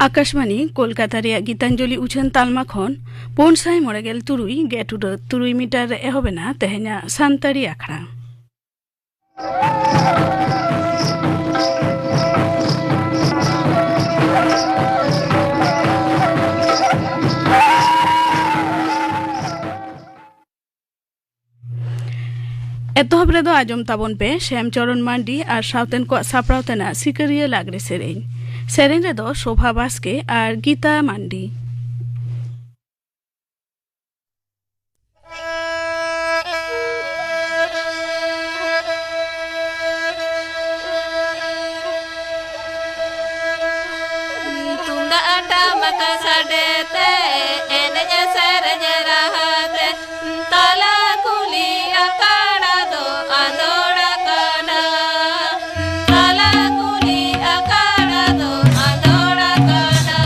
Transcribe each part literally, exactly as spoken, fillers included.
ᱟᱠᱟᱥᱵᱟᱬᱤ ᱠᱳᱞᱠᱟᱛᱟ ᱨᱮᱭᱟᱜ ᱜᱤᱛᱟᱧᱡᱚᱞᱤ ᱩᱪᱷᱟᱹᱱ ᱛᱟᱞᱢᱟ ᱠᱷᱚᱱ ᱯᱩᱱ ᱥᱟᱭ ᱢᱚᱬᱮ ᱜᱮᱞ ᱛᱩᱨᱩᱭ ᱜᱮᱴ ᱩᱰᱟᱹᱜ ᱛᱩᱨᱩᱭ ᱢᱤᱴᱟᱨ ᱨᱮ ᱮᱦᱚᱵ ᱮᱱᱟ ᱛᱮᱦᱮᱧᱟᱜ ᱥᱟᱱᱛᱟᱲᱤ ᱟᱠᱷᱲᱟ᱾ ᱮᱛᱚᱦᱚᱵ ᱨᱮᱫᱚ ᱟᱸᱡᱚᱢ ᱛᱟᱵᱚᱱ ᱯᱮ ᱥᱭᱟᱢ ᱪᱚᱨᱚᱱ ᱢᱟᱱᱰᱤ ᱟᱨ ᱥᱟᱶᱛᱮᱱ ᱠᱚᱣᱟᱜ ᱥᱟᱯᱲᱟᱣ ᱛᱮᱱᱟᱜ ᱥᱤᱠᱟᱹᱨᱤᱭᱟᱹ ᱞᱟᱜᱽᱲᱮ ᱥᱮᱨᱮᱧ᱾ ᱥᱮᱨᱮᱧ ᱨᱮᱫᱚ ᱥᱳᱵᱷᱟ ᱵᱟᱥᱠᱮ ᱟᱨ ᱜᱤᱛᱟ ᱢᱟᱱᱰᱤ᱾ ᱛᱩᱢᱫᱟᱜ ᱴᱟᱢᱟᱠ ᱥᱟᱰᱮ ᱛᱮ, ᱮᱱᱮᱡ ᱥᱮᱨᱮᱧ ᱨᱟᱦᱟ ᱛᱮ, ᱛᱟᱞᱟ ᱠᱩᱞᱦᱤ ᱟᱠᱷᱲᱟ ᱫᱚ ᱟᱸᱫᱳᱲ ᱟᱠᱟᱱᱟ᱾ ᱛᱟᱞᱟ ᱠᱩᱞᱦᱤ ᱟᱠᱷᱲᱟ ᱫᱚ ᱟᱸᱫᱳᱲ ᱟᱠᱟᱱᱟ᱾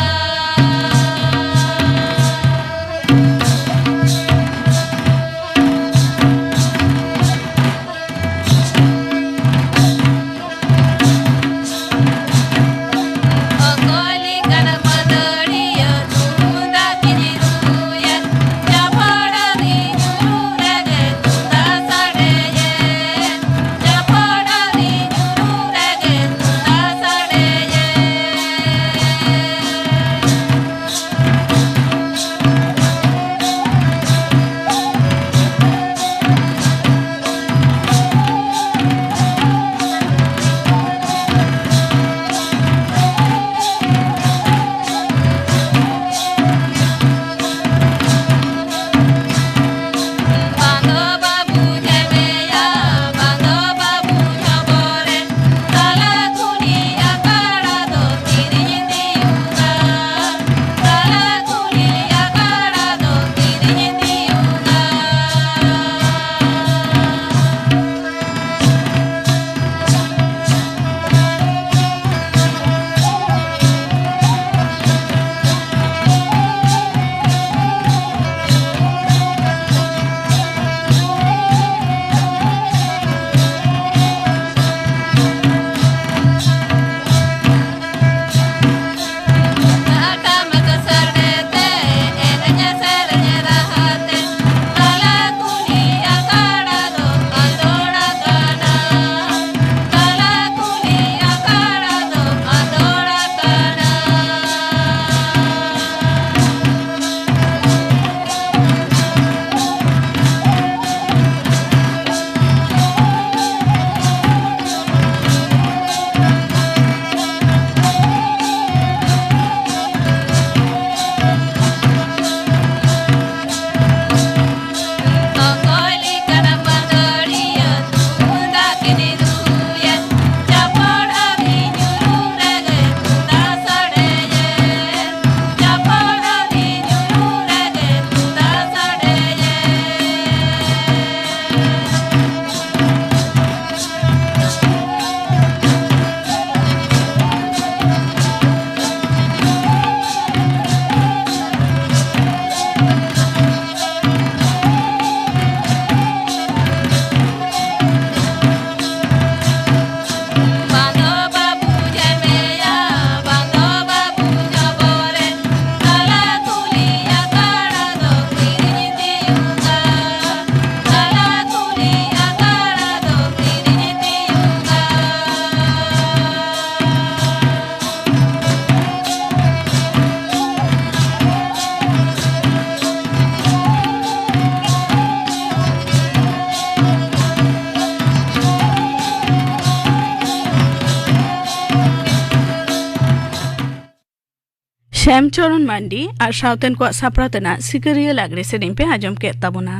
ᱮᱢ ᱪᱚᱨᱚᱱ ᱢᱟᱱᱰᱤ ᱟᱨ ᱥᱟᱶᱛᱮᱱ ᱠᱚᱣᱟᱜ ᱥᱟᱯᱲᱟᱣ ᱛᱮᱱᱟᱜ ᱥᱤᱠᱟᱹᱨᱤᱭᱟᱹ ᱞᱟᱜᱽᱲᱮ ᱥᱮᱨᱮᱧ ᱯᱮ ᱟᱸᱡᱚᱢ ᱠᱮᱫ ᱛᱟᱵᱚᱱᱟ᱾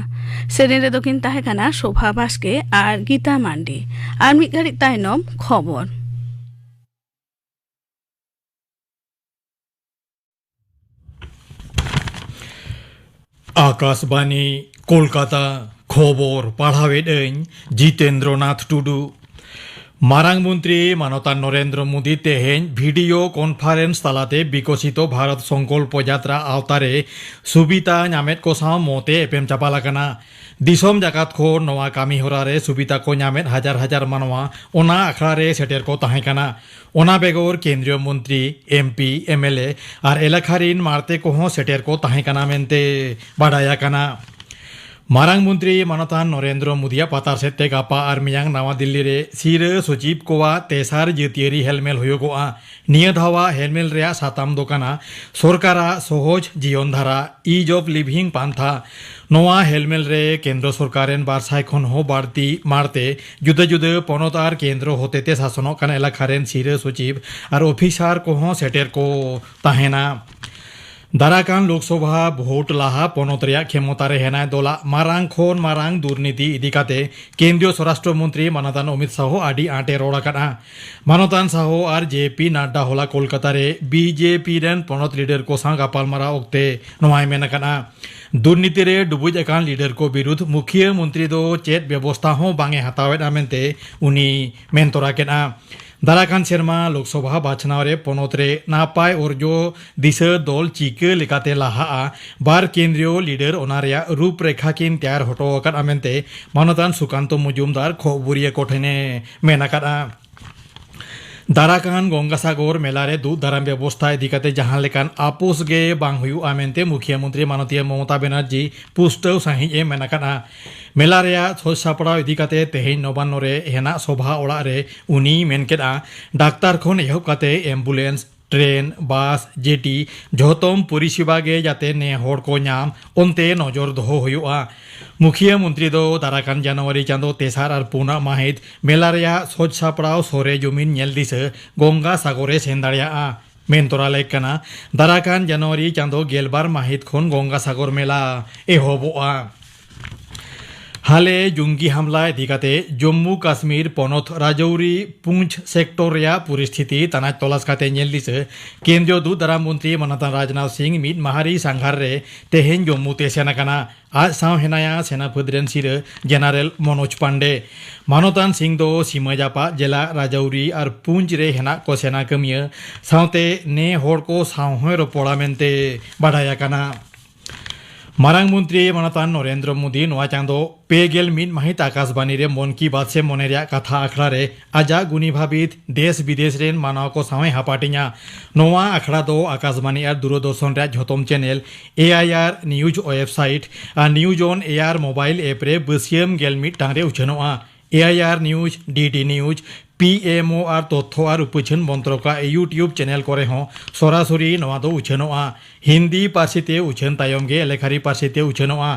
ᱥᱮᱨᱮᱧ ᱨᱮᱫᱚ ᱠᱤᱱ ᱛᱟᱦᱮᱸ ᱠᱟᱱᱟ ᱥᱳᱵᱷᱟ ᱵᱟᱥᱠᱮ ᱟᱨ ᱜᱤᱛᱟ ᱢᱟᱱᱰᱤ᱾ ᱟᱨ ᱢᱤᱫ ᱜᱷᱟᱹᱲᱤᱡ ᱛᱟᱭᱱᱚᱢ ᱠᱷᱚᱵᱚᱨ᱾ ᱟᱠᱟᱥᱵᱟᱱᱤ, ᱠᱳᱞᱠᱟᱛᱟ᱾ ᱠᱷᱚᱵᱚᱨ ᱯᱟᱲᱦᱟᱣᱮᱫ ᱟᱹᱧ ᱡᱤᱛᱮᱱᱫᱨᱚ ᱱᱟᱛᱷ ᱴᱩᱰᱩ᱾ ᱢᱟᱨᱟᱝ ᱢᱚᱱᱛᱨᱤ ᱢᱟᱱᱚᱛᱟᱱ ᱱᱚᱨᱮᱱᱫᱨᱚ ᱢᱳᱫᱤ ᱛᱮᱦᱮᱧ ᱵᱷᱤᱰᱤᱭᱳ ᱠᱚᱱᱯᱷᱟᱨᱮᱱᱥ ᱛᱟᱞᱟᱛᱮ ᱵᱤᱠᱚᱥᱤᱛᱚ ᱵᱷᱟᱨᱚᱛ ᱥᱚᱝᱠᱚᱞᱯᱚ ᱡᱟᱛᱨᱟ ᱟᱣᱛᱟᱨᱮ ᱥᱩᱵᱤᱛᱟ ᱧᱟᱢᱮᱫ ᱠᱚ ᱥᱟᱶ ᱢᱚᱛᱮ ᱮᱯᱮᱢ ᱪᱟᱯᱟᱞ ᱟᱠᱟᱱᱟ᱾ ᱫᱤᱥᱚᱢ ᱡᱟᱠᱟᱛ ᱠᱷᱚᱱ ᱱᱚᱣᱟ ᱠᱟᱹᱢᱤ ᱦᱚᱨᱟ ᱨᱮ ᱥᱩᱵᱤᱛᱟ ᱠᱚ ᱧᱟᱢᱮᱫ ᱦᱟᱡᱟᱨ ᱦᱟᱡᱟᱨ ᱢᱟᱱᱣᱟ ᱚᱱᱟ ᱟᱠᱷᱲᱟ ᱨᱮ ᱥᱮᱴᱮᱨ ᱠᱚ ᱛᱟᱦᱮᱸ ᱠᱟᱱᱟ᱾ ᱚᱱᱟ ᱵᱮᱜᱚᱨ ᱠᱮᱱᱫᱨᱤᱭᱚ ᱢᱚᱱᱛᱨᱤ, M P, M L A ᱟᱨ ᱮᱞᱟᱠᱷᱟ ᱨᱤᱱ ᱢᱟᱬᱛᱮ ᱠᱚᱦᱚᱸ ᱥᱮᱴᱮᱨ ᱠᱚ ᱛᱟᱦᱮᱸ ᱠᱟᱱᱟ ᱢᱮᱱᱛᱮ ᱵᱟᱰᱟᱭ ᱟᱠᱟᱱᱟ᱾ ᱢᱟᱨᱟᱝ ᱢᱚᱱᱛᱨᱤ ᱢᱟᱱᱚᱛᱟᱱ ᱱᱚᱨᱮᱱᱫᱨᱚ ᱢᱳᱫᱤᱭᱟᱜ ᱯᱟᱛᱟᱨ ᱥᱮᱫ ᱛᱮ ᱜᱟᱯᱟ ᱟᱨ ᱢᱮᱭᱟᱝ ᱱᱟᱣᱟ ᱫᱤᱞᱞᱤ ᱨᱮ ᱥᱤᱨᱟᱹ ᱥᱚᱪᱤᱵᱽ ᱠᱚᱣᱟᱜ ᱛᱮᱥᱟᱨ ᱡᱟᱹᱛᱤᱭᱟᱹᱨᱤ ᱦᱮᱞᱢᱮᱞ ᱦᱩᱭᱩᱜᱚᱜᱼᱟ᱾ ᱱᱤᱭᱟᱹ ᱫᱷᱟᱣᱟᱜ ᱦᱮᱞᱢᱮᱞ ᱨᱮᱭᱟᱜ ᱥᱟᱛᱟᱢ ᱫᱚ ᱠᱟᱱᱟ ᱥᱚᱨᱠᱟᱨᱟᱜ ᱥᱚᱦᱚᱡᱽ ᱡᱤᱭᱚᱱ ᱫᱷᱟᱨᱟ, Ease of Living ᱯᱟᱱᱛᱷᱟ᱾ ᱱᱚᱣᱟ ᱦᱮᱞᱢᱮᱞ ᱨᱮ ᱠᱮᱱᱫᱨᱚ ᱥᱚᱨᱠᱟᱨ ᱨᱮᱱ ᱵᱟᱨ ᱥᱟᱭ ᱠᱷᱚᱱ ᱦᱚᱸ ᱵᱟᱹᱲᱛᱤ ᱢᱟᱬᱛᱮ ᱡᱩᱫᱟᱹ ᱡᱩᱫᱟᱹ ᱯᱚᱱᱚᱛ ᱟᱨ ᱠᱮᱱᱫᱨᱚ ᱦᱚᱛᱮᱛᱮ ᱥᱟᱥᱚᱱᱚᱜ ᱠᱟᱱ ᱮᱞᱟᱠᱟ ᱨᱮᱱ ᱥᱤᱨᱟᱹ ᱥᱚᱪᱤᱵᱽ ᱟᱨ ᱚᱯᱷᱤᱥᱟᱨ ᱠᱚᱦᱚᱸ ᱥᱮᱴᱮᱨ ᱠᱚ ᱛᱟᱦᱮᱱᱟ᱾ ᱫᱟᱨᱟᱠᱟᱱ ᱞᱳᱠᱥᱚᱵᱷᱟ ᱵᱷᱳᱴ ᱞᱟᱦᱟ ᱯᱚᱱᱚᱛ ᱨᱮᱭᱟᱜ ᱠᱷᱮᱢᱚᱛᱟ ᱨᱮ ᱦᱮᱱᱟᱭ ᱫᱚᱞᱟᱜ ᱢᱟᱨᱟᱝ ᱠᱷᱚᱱ ᱢᱟᱨᱟᱝ ᱫᱩᱨᱱᱤᱛᱤ ᱤᱫᱤ ᱠᱟᱛᱮ ᱠᱮᱱᱫᱨᱤᱭᱚ ᱥᱚᱨᱟᱥᱴᱨᱚ ᱢᱚᱱᱛᱨᱤ ᱢᱟᱱᱚᱛᱟᱱ ᱚᱢᱤᱛ ᱥᱟᱦᱚ ᱟᱹᱰᱤ ᱟᱸᱴᱮ ᱨᱚᱲ ᱟᱠᱟᱫᱼᱟ᱾ ᱢᱟᱱᱚᱛᱟᱱ ᱥᱟᱦᱚ ᱟᱨ ᱡᱮ ᱯᱤ ᱱᱟᱰᱰᱟ ᱦᱚᱞᱟ ᱠᱳᱞᱠᱟᱛᱟ ᱨᱮ ᱵᱤ ᱡᱮ ᱯᱤ ᱨᱮᱱ ᱯᱚᱱᱚᱛ ᱞᱤᱰᱟᱨ ᱠᱚ ᱥᱟᱶ ᱜᱟᱯᱟᱞᱢᱟᱨᱟᱣ ᱚᱠᱛᱮ ᱱᱚᱣᱟᱭ ᱢᱮᱱ ᱟᱠᱟᱫᱼᱟ᱾ ᱫᱩᱨᱱᱤᱛᱤ ᱨᱮ ᱰᱩᱵᱩᱡ ᱟᱠᱟᱱ ᱞᱤᱰᱟᱨ ᱠᱚ ᱵᱤᱨᱩᱫᱷ ᱢᱩᱠᱷᱤᱭᱟᱹ ᱢᱚᱱᱛᱨᱤ ᱫᱚ ᱪᱮᱫ ᱵᱮᱵᱚᱥᱛᱷᱟ ᱦᱚᱸ ᱵᱟᱝ ᱮ ᱦᱟᱛᱟᱣᱮᱫᱼᱟ ᱢᱮᱱᱛᱮ ᱩᱱᱤ ᱢᱮᱱ ᱛᱚᱨᱟ ᱠᱮᱫᱼᱟ᱾ ᱫᱟᱨᱟᱠᱟᱱ ᱥᱮᱨᱢᱟ ᱞᱳᱠᱥᱚᱵᱷᱟ ᱵᱟᱪᱷᱱᱟᱣ ᱨᱮ ᱯᱚᱱᱚᱛ ᱨᱮ ᱱᱟᱯᱟᱭ ᱚᱨᱡᱚ ᱫᱤᱥᱟᱹ ᱫᱚᱞ ᱪᱤᱠᱟᱹ ᱞᱮᱠᱟᱛᱮ ᱞᱟᱦᱟᱜᱼᱟ, ᱵᱟᱨ ᱠᱮᱱᱫᱨᱤᱭᱚ ᱞᱤᱰᱟᱨ ᱚᱱᱟ ᱨᱮᱭᱟᱜ ᱨᱩᱯᱨᱮᱠᱷᱟ ᱠᱤᱱ ᱛᱮᱭᱟᱨ ᱦᱚᱴᱚ ᱟᱠᱟᱫᱼᱟ ᱢᱮᱱᱛᱮ ᱢᱟᱱᱚᱛᱟᱱ ᱥᱩᱠᱟᱱᱛᱚ ᱢᱚᱡᱩᱢᱫᱟᱨ ᱠᱷᱚᱵᱚᱨᱤᱭᱟᱹ ᱠᱚ ᱴᱷᱮᱱᱮ ᱢᱮᱱ ᱟᱠᱟᱫᱼᱟ᱾ ᱫᱟᱨᱟᱠᱟᱱ ᱜᱚᱝᱜᱟᱥᱟᱜᱚᱨ ᱢᱮᱞᱟ ᱨᱮ ᱫᱩᱜ ᱫᱟᱨᱟᱢ ᱵᱮᱵᱚᱥᱛᱷᱟ ᱤᱫᱤ ᱠᱟᱛᱮ ᱡᱟᱦᱟᱸ ᱞᱮᱠᱟᱱ ᱟᱯᱳᱥ ᱜᱮ ᱵᱟᱝ ᱦᱩᱭᱩᱜᱼᱟ ᱢᱮᱱᱛᱮ ᱢᱩᱠᱷᱤᱭᱟᱹ ᱢᱚᱱᱛᱨᱤ ᱢᱟᱱᱚᱛᱤᱭᱟᱹ ᱢᱚᱢᱚᱛᱟ ᱵᱮᱱᱟᱨᱡᱤ ᱯᱩᱥᱴᱟᱹᱣ ᱥᱟᱺᱦᱤᱡ ᱮ ᱢᱮᱱ ᱟᱠᱟᱫᱼᱟ᱾ ᱢᱮᱞᱟ ᱨᱮᱭᱟᱜ ᱥᱟᱡᱽ ᱥᱟᱯᱲᱟᱣ ᱤᱫᱤ ᱠᱟᱛᱮ ᱛᱮᱦᱮᱧ ᱱᱚᱵᱟᱱᱱᱚ ᱨᱮ ᱦᱮᱱᱟᱜ ᱥᱚᱵᱷᱟ ᱚᱲᱟᱜ ᱨᱮ ᱩᱱᱤᱭ ᱢᱮᱱ ᱠᱮᱫᱼᱟ, ᱰᱟᱠᱛᱟᱨ ᱠᱷᱚᱱ ᱮᱦᱚᱵ ᱠᱟᱛᱮ ᱮᱢᱵᱩᱞᱮᱱᱥ, ᱴᱨᱮᱱ, ᱵᱟᱥ, ᱡᱮᱴᱤ, ᱡᱷᱚᱛᱚᱢ ᱯᱚᱨᱤᱥᱮᱵᱟ ᱜᱮ ᱡᱟᱛᱮ ᱱᱮ ᱦᱚᱲ ᱠᱚ ᱧᱟᱢ, ᱚᱱᱛᱮ ᱱᱚᱡᱚᱨ ᱫᱚᱦᱚ ᱦᱩᱭᱩᱜᱼᱟ᱾ ᱢᱩᱠᱷᱤᱭᱟᱹ ᱢᱚᱱᱛᱨᱤ ᱫᱚ ᱫᱟᱨᱟᱠᱟᱱ ᱡᱟᱱᱩᱣᱟᱨᱤ ᱪᱟᱸᱫᱚ ᱛᱮᱥᱟᱨ ᱟᱨ ᱯᱩᱱᱟᱜ ᱢᱟᱹᱦᱤᱛ ᱢᱮᱞᱟ ᱨᱮᱭᱟᱜ ᱥᱚᱡᱽ ᱥᱟᱯᱲᱟᱣ ᱥᱚᱨᱮ ᱡᱚᱢᱤᱱ ᱧᱮᱞ ᱫᱤᱥᱟᱹ ᱜᱚᱝᱜᱟ ᱥᱟᱜᱚᱨ ᱮ ᱥᱮᱱ ᱫᱟᱲᱮᱭᱟᱜᱼᱟ᱾ ᱢᱮᱱ ᱛᱚᱨᱟ ᱞᱮᱠ ᱠᱟᱱᱟ, ᱫᱟᱨᱟᱠᱟᱱ ᱡᱟᱱᱩᱣᱟᱨᱤ ᱪᱟᱸᱫᱚ ᱜᱮᱞᱵᱟᱨ ᱢᱟᱹᱦᱤᱛ ᱠᱷᱚᱱ ᱜᱚᱝᱜᱟᱥᱟᱜᱚᱨ ᱢᱮᱞᱟ ᱮᱦᱚᱵᱚᱜᱼᱟ᱾ ᱦᱟᱞᱮ ᱡᱚᱝᱜᱤ ᱦᱟᱢᱞᱟ ᱤᱫᱤ ᱠᱟᱛᱮ ᱡᱚᱢᱢᱩ ᱠᱟᱥᱢᱤᱨ ᱯᱚᱱᱚᱛ ᱨᱟᱡᱳᱨᱤ ᱯᱩᱸᱪᱷ ᱥᱮᱠᱴᱚᱨ ᱨᱮᱭᱟᱜ ᱯᱚᱨᱤᱥᱛᱷᱤᱛᱤ ᱛᱟᱱᱟᱪ ᱛᱚᱞᱟᱥ ᱠᱟᱛᱮ ᱧᱮᱞ ᱫᱤᱥᱟᱹ ᱠᱮᱱᱫᱨᱤᱭᱚ ᱫᱩᱛ ᱫᱟᱨᱟᱢ ᱢᱚᱱᱛᱨᱤ ᱢᱟᱱᱚᱛᱟᱱ ᱨᱟᱡᱽᱱᱟᱛᱷ ᱥᱤᱝ ᱢᱤᱫ ᱢᱟᱦᱟᱨᱤ ᱥᱟᱸᱜᱷᱟᱨ ᱨᱮ ᱛᱮᱦᱮᱧ ᱡᱚᱢᱢᱩ ᱛᱮ ᱥᱮᱱ ᱟᱠᱟᱱᱟ᱾ ᱟᱡ ᱥᱟᱶ ᱦᱮᱱᱟᱭᱟ ᱥᱮᱱᱟ ᱯᱷᱟᱹᱫᱽ ᱨᱮᱱ ᱥᱤᱨᱟᱹ ᱡᱮᱱᱟᱨᱮᱞ ᱢᱚᱱᱳᱡᱽ ᱯᱟᱱᱰᱮ᱾ ᱢᱟᱱᱚᱛᱟᱱ ᱥᱤᱝ ᱫᱚ ᱥᱤᱢᱟᱹ ᱡᱟᱯᱟᱜ ᱡᱮᱞᱟ ᱨᱟᱡᱳᱨᱤ ᱟᱨ ᱯᱩᱸᱪᱷ ᱨᱮ ᱦᱮᱱᱟᱜ ᱠᱚ ᱥᱮᱱᱟ ᱠᱟᱹᱢᱤᱭᱟᱹ ᱥᱟᱶᱛᱮ ᱱᱮ ᱦᱚᱲ ᱠᱚ ᱥᱟᱶ ᱦᱚᱸᱭ ᱨᱚᱯᱚᱲᱟ ᱢᱮᱱᱛᱮ ᱵᱟᱰᱟᱭ ᱟᱠᱟᱱᱟ᱾ ᱢᱟᱨᱟᱝ ᱢᱚᱱᱛᱨᱤ ᱢᱟᱱᱚᱛᱟᱱ ᱱᱚᱨᱮᱱᱫᱨᱚ ᱢᱳᱫᱤ ᱱᱚᱣᱟ ᱪᱟᱸᱫᱚ ᱯᱮ ᱜᱮᱞ ᱢᱤᱫ ᱢᱟᱹᱦᱤᱛ ᱟᱠᱟᱥᱵᱟᱱᱤ ᱨᱮ ᱢᱚᱱ ᱠᱤ ᱵᱟᱛ ᱥᱮ ᱢᱚᱱᱮ ᱨᱮᱭᱟᱜ ᱠᱟᱛᱷᱟ ᱟᱠᱷᱲᱟ ᱨᱮ ᱟᱡᱟᱜ ᱜᱩᱱᱤ ᱵᱷᱟᱵᱤᱛ ᱫᱮᱥ ᱵᱤᱫᱮᱥ ᱨᱮᱱ ᱢᱟᱱᱟᱣ ᱠᱚ ᱥᱟᱶ ᱮ ᱦᱟᱯᱟᱴᱤᱧᱟ᱾ ᱱᱚᱣᱟ ᱟᱠᱷᱲᱟ ᱫᱚ ᱟᱠᱟᱥᱵᱟᱱᱤ ᱟᱨ ᱫᱩᱨᱚᱫᱚᱨᱥᱚᱱ ᱨᱮᱭᱟᱜ ᱡᱷᱚᱛᱚᱢ ᱪᱮᱱᱮᱞ, ᱮ ᱟᱭ ᱟᱨ ᱱᱤᱭᱩᱡᱽ ᱳᱭᱮᱵᱽᱥᱟᱭᱤᱴ ᱟᱨ ᱱᱤᱭᱩᱡᱽ ᱚᱱ ᱮ ᱟᱭ ᱢᱳᱵᱟᱭᱤᱞ ᱮᱯ ᱨᱮ ᱵᱟᱹᱥᱭᱟᱹᱢ ᱜᱮᱞ ᱢᱤᱫ ᱴᱟᱝ ᱨᱮ ᱩᱪᱷᱟᱹᱱᱚᱜᱼᱟ᱾ ᱮ ᱟᱭ ᱟᱨ ᱱᱤᱭᱩᱡᱽ, ᱰᱤ ᱰᱤ ᱱᱤᱭᱩᱡᱽ, ᱯᱤ ᱮᱢ ᱳ ᱟᱨ ᱛᱚᱛᱛᱷᱚ ᱟᱨ ᱩᱯᱟᱹᱪᱷᱟᱹᱱ ᱢᱚᱱᱛᱨᱚᱠᱟᱜ YouTube ᱪᱮᱱᱮᱞ ᱠᱚᱨᱮ ᱦᱚᱸ ᱥᱚᱨᱟᱥᱚᱨᱤ ᱱᱚᱣᱟ ᱫᱚ ᱩᱪᱷᱟᱹᱱᱚᱜᱼᱟ᱾ ᱦᱤᱱᱫᱤ ᱯᱟᱹᱨᱥᱤ ᱛᱮ ᱩᱪᱷᱟᱹᱱ ᱛᱟᱭᱚᱢ ᱜᱮ ᱮᱞᱮᱠᱷᱟᱨᱤ ᱯᱟᱹᱨᱥᱤ ᱛᱮ ᱩᱪᱷᱟᱹᱱᱚᱜᱼᱟ᱾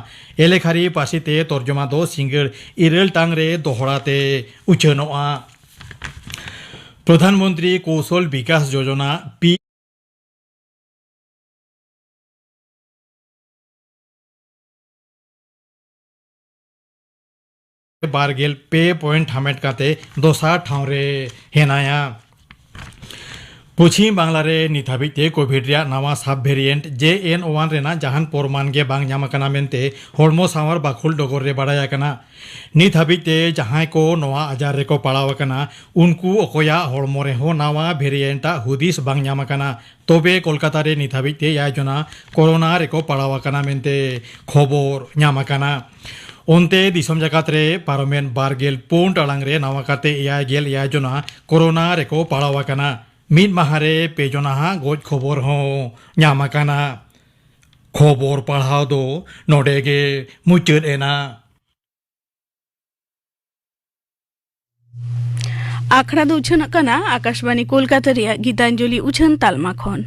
ᱮᱞᱮᱠᱷᱟᱨᱤ ᱯᱟᱹᱨᱥᱤ ᱛᱮ ᱛᱚᱨᱡᱚᱢᱟ ᱫᱚ ᱥᱤᱸᱜᱟᱹᱲ ᱤᱨᱟᱹᱞ ᱴᱟᱝ ᱨᱮ ᱫᱚᱦᱲᱟ ᱛᱮ ᱩᱪᱷᱟᱹᱱᱚᱜᱼᱟ᱾ ᱯᱨᱚᱫᱷᱟᱱ ᱢᱚᱱᱛᱨᱤ ᱠᱳᱣᱥᱚᱞ ᱵᱤᱠᱟᱥ ᱡᱳᱡᱚᱱᱟ, ᱯᱤ ᱵᱟᱨ ᱜᱮᱞ ᱯᱮ ᱯᱚᱭᱮᱱᱴ ᱦᱟᱢᱮᱴ ᱠᱟᱛᱮ ᱫᱚᱥᱟᱨ ᱴᱷᱟᱶ ᱨᱮ ᱦᱮᱱᱟᱭᱟ᱾ ᱯᱚᱪᱷᱤᱢ ᱵᱟᱝᱞᱟ ᱨᱮ ᱱᱤᱛ ᱦᱟᱹᱵᱤᱡ ᱛᱮ ᱠᱳᱵᱷᱤᱰ ᱨᱮᱭᱟᱜ ᱱᱟᱣᱟ ᱥᱟᱵ ᱵᱷᱮᱨᱤᱭᱮᱱᱴ ᱡᱮ ᱮᱱ ᱳᱣᱟᱱ ᱨᱮᱱᱟᱜ ᱡᱟᱦᱟᱱ ᱯᱨᱚᱢᱟᱱ ᱜᱮ ᱵᱟᱝ ᱧᱟᱢ ᱟᱠᱟᱱᱟ ᱢᱮᱱᱛᱮ ᱦᱚᱲᱢᱚ ᱥᱟᱶᱟᱨ ᱵᱟᱠᱷᱳᱞ ᱰᱚᱜᱚᱨ ᱨᱮ ᱵᱟᱰᱟᱭ ᱟᱠᱟᱱᱟ᱾ ᱱᱤᱛ ᱦᱟᱹᱵᱤᱡ ᱛᱮ ᱡᱟᱦᱟᱸᱭ ᱠᱚ ᱱᱚᱣᱟ ᱟᱡᱟᱨ ᱨᱮᱠᱚ ᱯᱟᱲᱟᱣ ᱟᱠᱟᱱᱟ, ᱩᱱᱠᱩ ᱚᱠᱚᱭᱟᱜ ᱦᱚᱲᱢᱚ ᱨᱮᱦᱚᱸ ᱱᱟᱣᱟ ᱵᱷᱮᱨᱤᱭᱮᱱᱴ ᱟᱜ ᱦᱩᱫᱤᱥ ᱵᱟᱝ ᱧᱟᱢ ᱟᱠᱟᱱᱟ᱾ ᱛᱚᱵᱮ ᱠᱳᱞᱠᱟᱛᱟ ᱨᱮ ᱱᱤᱛ ᱦᱟᱹᱵᱤᱡ ᱛᱮ ᱮᱭᱟᱭ ᱡᱚᱱᱟ ᱠᱳᱨᱳᱱᱟ ᱨᱮᱠᱚ ᱯᱟᱲᱟᱣ ᱟᱠᱟᱱᱟ ᱢᱮᱱᱛᱮ ᱠᱷᱚᱵᱚᱨ ᱧᱟᱢ ᱟᱠᱟᱱᱟ᱾ ᱚᱱᱛᱮ ᱫᱤᱥᱚᱢ ᱡᱟᱠᱟᱛ ᱨᱮ ᱯᱟᱨᱚᱢᱮᱱ ᱵᱟᱨ ᱜᱮᱞ ᱯᱩᱱ ᱴᱟᱲᱟᱝ ᱨᱮ ᱱᱟᱣᱟ ᱠᱟᱛᱮ ᱮᱭᱟᱭ ᱜᱮᱞ ᱮᱭᱟᱭ ᱡᱚᱱᱟ ᱠᱳᱨᱳᱱᱟ ᱨᱮᱠᱚ ᱯᱟᱲᱟᱣ ᱟᱠᱟᱱᱟ᱾ ᱢᱤᱫ ᱢᱟᱦᱟ ᱨᱮ ᱯᱮ ᱡᱚᱱᱟ ᱦᱟᱜ ᱜᱚᱡ ᱠᱷᱚᱵᱚᱨ ᱦᱚᱸ ᱧᱟᱢ ᱟᱠᱟᱱᱟ᱾ ᱠᱷᱚᱵᱚᱨ ᱯᱟᱲᱦᱟᱣ ᱫᱚ ᱱᱚᱰᱮ ᱜᱮ ᱢᱩᱪᱟᱹᱫ ᱮᱱᱟ᱾ ᱟᱠᱷᱲᱟ ᱫᱚ ᱩᱪᱷᱟᱹᱱᱚᱜ ᱠᱟᱱᱟ ᱟᱠᱟᱥᱵᱟᱱᱤ ᱠᱳᱞᱠᱟᱛᱟ ᱨᱮᱭᱟᱜ ᱜᱤᱛᱟᱧᱡᱚᱞᱤ ᱩᱪᱷᱟᱹᱱ ᱛᱟᱞᱢᱟ ᱠᱷᱚᱱ᱾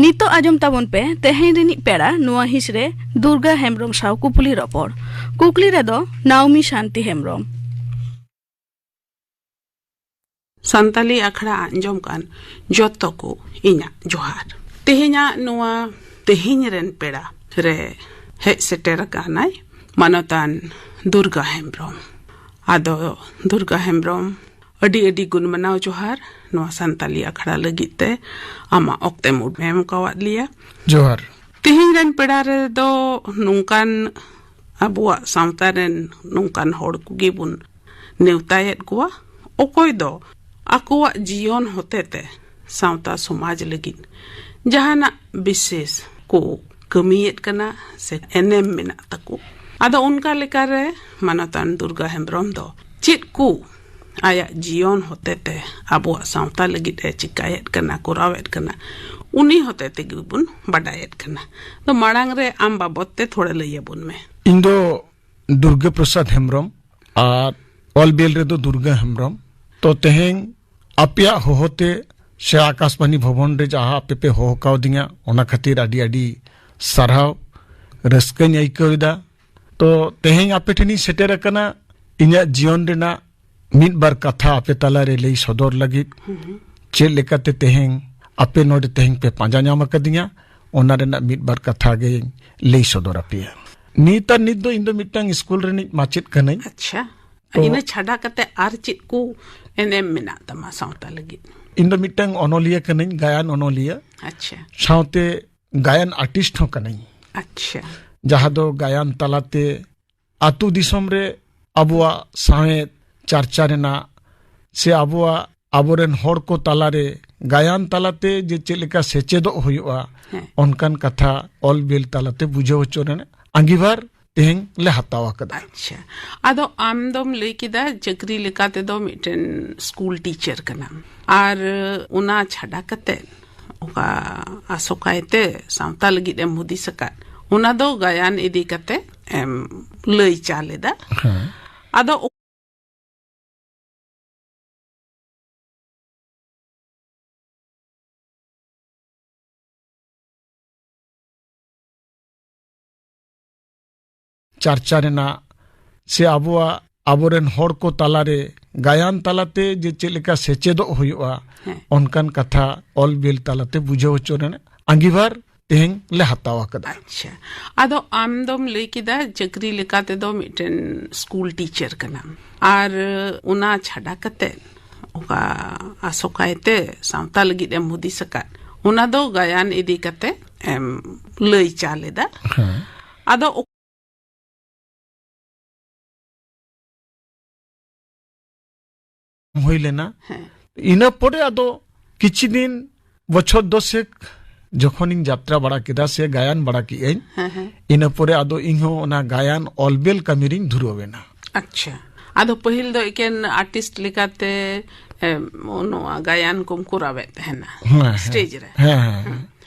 ᱱᱤᱛᱚᱜ ᱟᱸᱡᱚᱢ ᱛᱟᱵᱚᱱ ᱯᱮ ᱛᱮᱦᱮᱧ ᱨᱤᱱᱤᱡ ᱯᱮᱲᱟ ᱱᱚᱣᱟ ᱦᱤᱸᱥ ᱨᱮ ᱫᱩᱨᱜᱟ ᱦᱮᱢᱵᱽᱨᱚᱢ ᱥᱟᱶ ᱠᱩᱯᱞᱤ ᱨᱚᱯᱚᱲ᱾ ᱠᱩᱠᱞᱤ ᱨᱮᱫᱚ ᱱᱟᱣᱢᱤ ᱥᱟᱱᱛᱤ ᱦᱮᱢᱵᱽᱨᱚᱢ᱾ ᱥᱟᱱᱛᱟᱞᱤ ᱟᱠᱷᱲᱟ ᱟᱸᱡᱚᱢ ᱠᱟᱱ ᱡᱚᱛᱚ ᱠᱚ ᱤᱧᱟᱜ ᱡᱚᱦᱟᱨ᱾ ᱛᱮᱦᱮᱧᱟᱜ ᱱᱚᱣᱟ ᱛᱮᱦᱮᱧ ᱨᱮᱱ ᱯᱮᱲᱟ ᱨᱮ ᱦᱮᱡ ᱥᱮᱴᱮᱨ ᱟᱠᱟᱱᱟᱭ ᱢᱟᱱᱚᱛᱟᱱ ᱫᱩᱨᱜᱟ ᱦᱮᱢᱵᱽᱨᱚᱢ᱾ ᱟᱫᱚ ᱫᱩᱨᱜᱟ ᱦᱮᱢᱵᱽᱨᱚᱢ, ᱟᱹᱰᱤ ᱟᱹᱰᱤ ᱜᱩᱱ ᱢᱟᱱᱟᱣ ᱡᱚᱦᱟᱨ ᱱᱚᱣᱟ ᱥᱟᱱᱛᱟᱞᱤ ᱟᱠᱷᱲᱟ ᱞᱟᱹᱜᱤᱫ ᱛᱮ ᱟᱢᱟᱜ ᱚᱠᱛᱮᱢ ᱮᱢ ᱟᱠᱟᱣᱟᱫ ᱞᱮᱭᱟ᱾ ᱡᱚᱦᱟᱨ᱾ ᱛᱮᱦᱮᱧ ᱨᱮᱱ ᱯᱮᱲᱟ ᱨᱮᱫᱚ ᱱᱚᱝᱠᱟᱱ ᱟᱵᱚᱣᱟᱜ ᱥᱟᱶᱛᱟ ᱨᱮᱱ ᱱᱚᱝᱠᱟᱱ ᱦᱚᱲ ᱠᱚᱜᱮ ᱵᱚᱱ ᱱᱮᱣᱛᱟᱭᱮᱫ ᱠᱚᱣᱟ, ᱚᱠᱚᱭ ᱫᱚ ᱟᱠᱚᱣᱟᱜ ᱡᱤᱭᱚᱱ ᱦᱚᱛᱮᱛᱮ ᱥᱟᱶᱛᱟ ᱥᱚᱢᱟᱡᱽ ᱞᱟᱹᱜᱤᱫ ᱡᱟᱦᱟᱱᱟᱜ ᱵᱤᱥᱮᱥ ᱠᱚ ᱠᱟᱹᱢᱤᱭᱮᱫ ᱠᱟᱱᱟ ᱥᱮ ᱮᱱᱮᱢ ᱢᱮᱱᱟᱜ ᱛᱟᱠᱚ᱾ ᱟᱫᱚ ᱚᱱᱠᱟ ᱞᱮᱠᱟᱨᱮ ᱢᱟᱱᱚᱛᱟᱱ ᱫᱩᱨᱜᱟ ᱦᱮᱢᱵᱽᱨᱚᱢ ᱫᱚ ᱪᱮᱫ ᱠᱚ ᱟᱭᱟᱜ ᱡᱤᱭᱚᱱ ᱦᱚᱛᱮᱛᱮ ᱟᱵᱚᱣᱟᱜ ᱥᱟᱶᱛᱟ ᱞᱟᱹᱜᱤᱫ ᱮ ᱪᱤᱠᱟᱭᱮᱫ ᱠᱟᱱᱟ, ᱠᱚᱨᱟᱣᱮᱫ ᱠᱟᱱᱟ, ᱩᱱᱤ ᱦᱚᱛᱮ ᱛᱮᱜᱮ ᱵᱚᱱ ᱵᱟᱰᱟᱭᱮᱫ ᱠᱟᱱᱟ᱾ ᱛᱚ ᱢᱟᱲᱟᱝ ᱨᱮ ᱟᱢ ᱵᱟᱵᱚᱛ ᱛᱮ ᱛᱷᱚᱲᱟ ᱞᱟᱹᱭ ᱟᱵᱚᱱ ᱢᱮ᱾ ᱤᱧ ᱫᱚ ᱫᱩᱨᱜᱟᱹ ᱯᱨᱚᱥᱟᱫᱽ ᱦᱮᱢᱵᱽᱨᱚᱢ, ᱟᱨ ᱚᱞ ᱵᱤᱞ ᱨᱮᱫᱚ ᱫᱩᱨᱜᱟᱹ ᱦᱮᱢᱵᱽᱨᱚᱢ᱾ ᱛᱚ ᱛᱮᱦᱮᱧ ᱟᱯᱮᱭᱟᱜ ᱦᱚᱦᱚᱛᱮ ᱥᱮ ᱟᱠᱟᱥᱵᱟᱱᱤ ᱵᱷᱚᱵᱚᱱ ᱨᱮ ᱡᱟᱦᱟᱸ ᱟᱯᱮ ᱯᱮ ᱦᱚᱦᱚ ᱠᱟᱣᱫᱤᱧᱟ, ᱚᱱᱟ ᱠᱷᱟᱹᱛᱤᱨ ᱟᱹᱰᱤ ᱟᱹᱰᱤ ᱥᱟᱨᱦᱟᱣ, ᱨᱟᱹᱥᱠᱟᱹᱧ ᱟᱹᱭᱠᱟᱹᱣ ᱮᱫᱟ᱾ ᱛᱚ ᱛᱮᱦᱮᱧ ᱟᱯᱮ ᱴᱷᱮᱱᱤᱧ ᱥᱮᱴᱮᱨ ᱟᱠᱟᱱᱟ ᱤᱧᱟᱹᱜ ᱡᱤᱭᱚᱱ ᱨᱮᱱᱟᱜ ᱢᱤᱫ ᱵᱟᱨ ᱠᱟᱛᱷᱟ ᱟᱯᱮ ᱛᱟᱞᱟᱨᱮ ᱞᱟᱹᱭ ᱥᱚᱫᱚᱨ ᱞᱟᱹᱜᱤᱫ᱾ ᱪᱮᱫ ᱞᱮᱠᱟᱛᱮ ᱛᱮᱦᱮᱧ ᱟᱯᱮ ᱱᱚᱰᱮ ᱛᱮᱦᱮᱧ ᱯᱮ ᱯᱟᱸᱡᱟ ᱧᱟᱢ ᱟᱠᱟᱫᱤᱧᱟ, ᱚᱱᱟ ᱨᱮᱱᱟᱜ ᱢᱤᱫ ᱵᱟᱨ ᱠᱟᱛᱷᱟ ᱜᱮᱧ ᱞᱟᱹᱭ ᱥᱚᱫᱚᱨ ᱟᱯᱮᱭᱟ᱾ ᱱᱤᱛ ᱟᱨ ᱱᱤᱛ ᱫᱚ ᱤᱧ ᱫᱚ ᱢᱤᱫᱴᱟᱝ ᱥᱠᱩᱞ ᱨᱤᱱᱤᱡ ᱢᱟᱪᱮᱫ ᱠᱟᱹᱱᱟᱹᱧ᱾ ᱟᱪᱪᱷᱟ᱾ ᱛᱚ ᱤᱱᱟᱹ ᱪᱷᱟᱰᱟ ᱠᱟᱛᱮ ᱟᱨ ᱪᱮᱫ ᱠᱚ ᱮᱱᱮᱢ ᱢᱮᱱᱟᱜ ᱛᱟᱢᱟ ᱥᱟᱶᱛᱟ ᱞᱟᱹᱜᱤᱫ? ᱤᱧ ᱫᱚ ᱢᱤᱫᱴᱟᱝ ᱚᱱᱚᱞᱤᱭᱟᱹ ᱠᱟᱹᱱᱟᱹᱧ, ᱜᱟᱭᱟᱱ ᱚᱱᱚᱞᱤᱭᱟᱹ᱾ ᱟᱪᱪᱷᱟ᱾ ᱥᱟᱶᱛᱮ ᱜᱟᱭᱟᱱ ᱟᱨᱴᱤᱥᱴ ᱦᱚᱸ ᱠᱟᱹᱱᱟᱹᱧ᱾ ᱟᱪᱪᱷᱟ᱾ ᱡᱟᱦᱟᱸ ᱫᱚ ᱜᱟᱭᱟᱱ ᱛᱟᱞᱟᱛᱮ ᱟᱹᱛᱩ ᱫᱤᱥᱚᱢ ᱨᱮ ᱟᱵᱚᱣᱟᱜ ᱥᱟᱶᱦᱮᱫ ᱪᱟᱨᱪᱟ ᱨᱮᱱᱟᱜ ᱥᱮ ᱟᱵᱚᱣᱟᱜ, ᱟᱵᱚᱨᱮᱱ ᱦᱚᱲ ᱠᱚ ᱛᱟᱞᱟᱨᱮ ᱜᱟᱭᱟᱱ ᱛᱟᱞᱟᱛᱮ ᱡᱮ ᱪᱮᱫ ᱞᱮᱠᱟ ᱥᱮᱪᱮᱫᱚᱜ ᱦᱩᱭᱩᱜᱼᱟ, ᱦᱮᱸ᱾ ᱚᱱᱠᱟᱱ ᱠᱟᱛᱷᱟ ᱚᱞ ᱵᱤᱞ ᱛᱟᱞᱟᱛᱮ ᱵᱩᱡᱷᱟᱹᱣ ᱦᱚᱪᱚ ᱨᱮᱱᱟᱜ ᱟᱸᱜᱤᱵᱷᱟᱨ ᱛᱮᱦᱮᱧ ᱞᱮ ᱦᱟᱛᱟᱣ ᱟᱠᱟᱫᱟ᱾ ᱟᱪᱪᱷᱟ᱾ ᱟᱫᱚ ᱟᱢ ᱫᱚᱢ ᱞᱟᱹᱭ ᱠᱮᱫᱟ ᱪᱟᱹᱠᱨᱤ ᱞᱮᱠᱟ ᱛᱮᱫᱚ ᱢᱤᱫᱴᱮᱱ ᱥᱠᱩᱞ ᱴᱤᱪᱟᱨ ᱠᱟᱱᱟᱢ, ᱟᱨ ᱚᱱᱟ ᱪᱷᱟᱰᱟ ᱠᱟᱛᱮ ᱚᱠᱟ ᱟᱥᱚᱠᱟᱭᱛᱮ ᱥᱟᱶᱛᱟ ᱞᱟᱹᱜᱤᱫ ᱮᱢ ᱦᱩᱫᱤᱥ ᱟᱠᱟᱫ, ᱚᱱᱟ ᱫᱚ ᱜᱟᱭᱟᱱ ᱤᱫᱤ ᱠᱟᱛᱮ ᱮᱢ ᱞᱟᱹᱭ ᱪᱟᱞ ᱮᱫᱟ᱾ ᱦᱮᱸ᱾ ᱟᱫᱚ ᱪᱟᱨᱪᱟ ᱨᱮᱱᱟᱜ ᱥᱮ ᱟᱵᱚᱣᱟᱜ ᱟᱵᱚᱨᱮᱱ ᱦᱚᱲ ᱠᱚ ᱛᱟᱞᱟᱨᱮ ᱜᱟᱭᱟᱱ ᱛᱟᱞᱟᱛᱮ ᱡᱮ ᱪᱮᱫ ᱞᱮᱠᱟ ᱥᱮᱪᱮᱫᱚᱜ ᱦᱩᱭᱩᱜᱼᱟ, ᱦᱮᱸ᱾ ᱚᱱᱠᱟᱱ ᱠᱟᱛᱷᱟ ᱚᱞ ᱵᱤᱞ ᱛᱟᱞᱟᱛᱮ ᱵᱩᱡᱷᱟᱹᱣ ᱦᱚᱪᱚ ᱨᱮᱱᱟᱜ ᱟᱸᱜᱤᱵᱷᱟᱨ ᱛᱮᱦᱮᱧ ᱞᱮ ᱦᱟᱛᱟᱣ ᱟᱠᱟᱫᱟ᱾ ᱟᱪᱪᱷᱟ, ᱟᱫᱚ ᱟᱢ ᱫᱚᱢ ᱞᱟᱹᱭ ᱠᱮᱫᱟ ᱪᱟᱹᱠᱨᱤ ᱞᱮᱠᱟ ᱛᱮᱫᱚ ᱢᱤᱫᱴᱮᱱ ᱥᱠᱩᱞ ᱴᱤᱪᱟᱨ ᱠᱟᱱᱟᱢ, ᱟᱨ ᱚᱱᱟ ᱪᱷᱟᱰᱟ ᱠᱟᱛᱮ ᱚᱠᱟ ᱟᱥᱚᱠᱟᱭᱛᱮ ᱥᱟᱶᱛᱟ ᱞᱟᱹᱜᱤᱫ ᱮᱢ ᱦᱩᱫᱤᱥ ᱟᱠᱟᱫ, ᱚᱱᱟ ᱫᱚ ᱜᱟᱭᱟᱱ ᱤᱫᱤ ᱠᱟᱛᱮ ᱮᱢ ᱞᱟᱹᱭ ᱪᱟᱞ ᱮᱫᱟ᱾ ᱦᱮᱸ᱾ ᱟᱫᱚ ᱦᱩᱭ ᱞᱮᱱᱟ᱾ ᱦᱮᱸ᱾ ᱤᱱᱟᱹ ᱯᱚᱨᱮ ᱟᱫᱚ ᱠᱤᱪᱷᱩ ᱫᱤᱱ, ᱵᱚᱪᱷᱚᱨ ᱫᱚᱥᱮᱠ ᱡᱚᱠᱷᱚᱱᱤᱧ ᱡᱟᱛᱨᱟ ᱵᱟᱲᱟ ᱠᱮᱫᱟ ᱥᱮ ᱜᱟᱭᱟᱱ ᱵᱟᱲᱟ ᱠᱮᱜᱼᱟᱹᱧ, ᱦᱮᱸ, ᱦᱮᱸ᱾ ᱤᱱᱟᱹ ᱯᱚᱨᱮ ᱟᱫᱚ ᱤᱧᱦᱚᱸ ᱚᱱᱟ ᱜᱟᱭᱟᱱ ᱚᱞᱵᱮᱞ ᱠᱟᱹᱢᱤ ᱨᱤᱧ ᱫᱷᱩᱨᱟᱹᱣ ᱮᱱᱟ᱾ ᱟᱪᱪᱷᱟ, ᱟᱫᱚ ᱯᱟᱹᱦᱤᱞ ᱫᱚ ᱮᱠᱮᱱ ᱟᱨᱴᱤᱥᱴ ᱞᱮᱠᱟᱛᱮ, ᱮᱢ, ᱱᱚᱣᱟ ᱜᱟᱭᱟᱱ ᱠᱚᱢ ᱠᱚᱨᱟᱣᱮᱫ ᱛᱟᱦᱮᱱᱟ ᱦᱮᱸ, ᱦᱮᱸ᱾ ᱥᱴᱮᱡᱽ ᱨᱮ? ᱦᱮᱸ, ᱦᱮᱸ, ᱦᱮᱸ᱾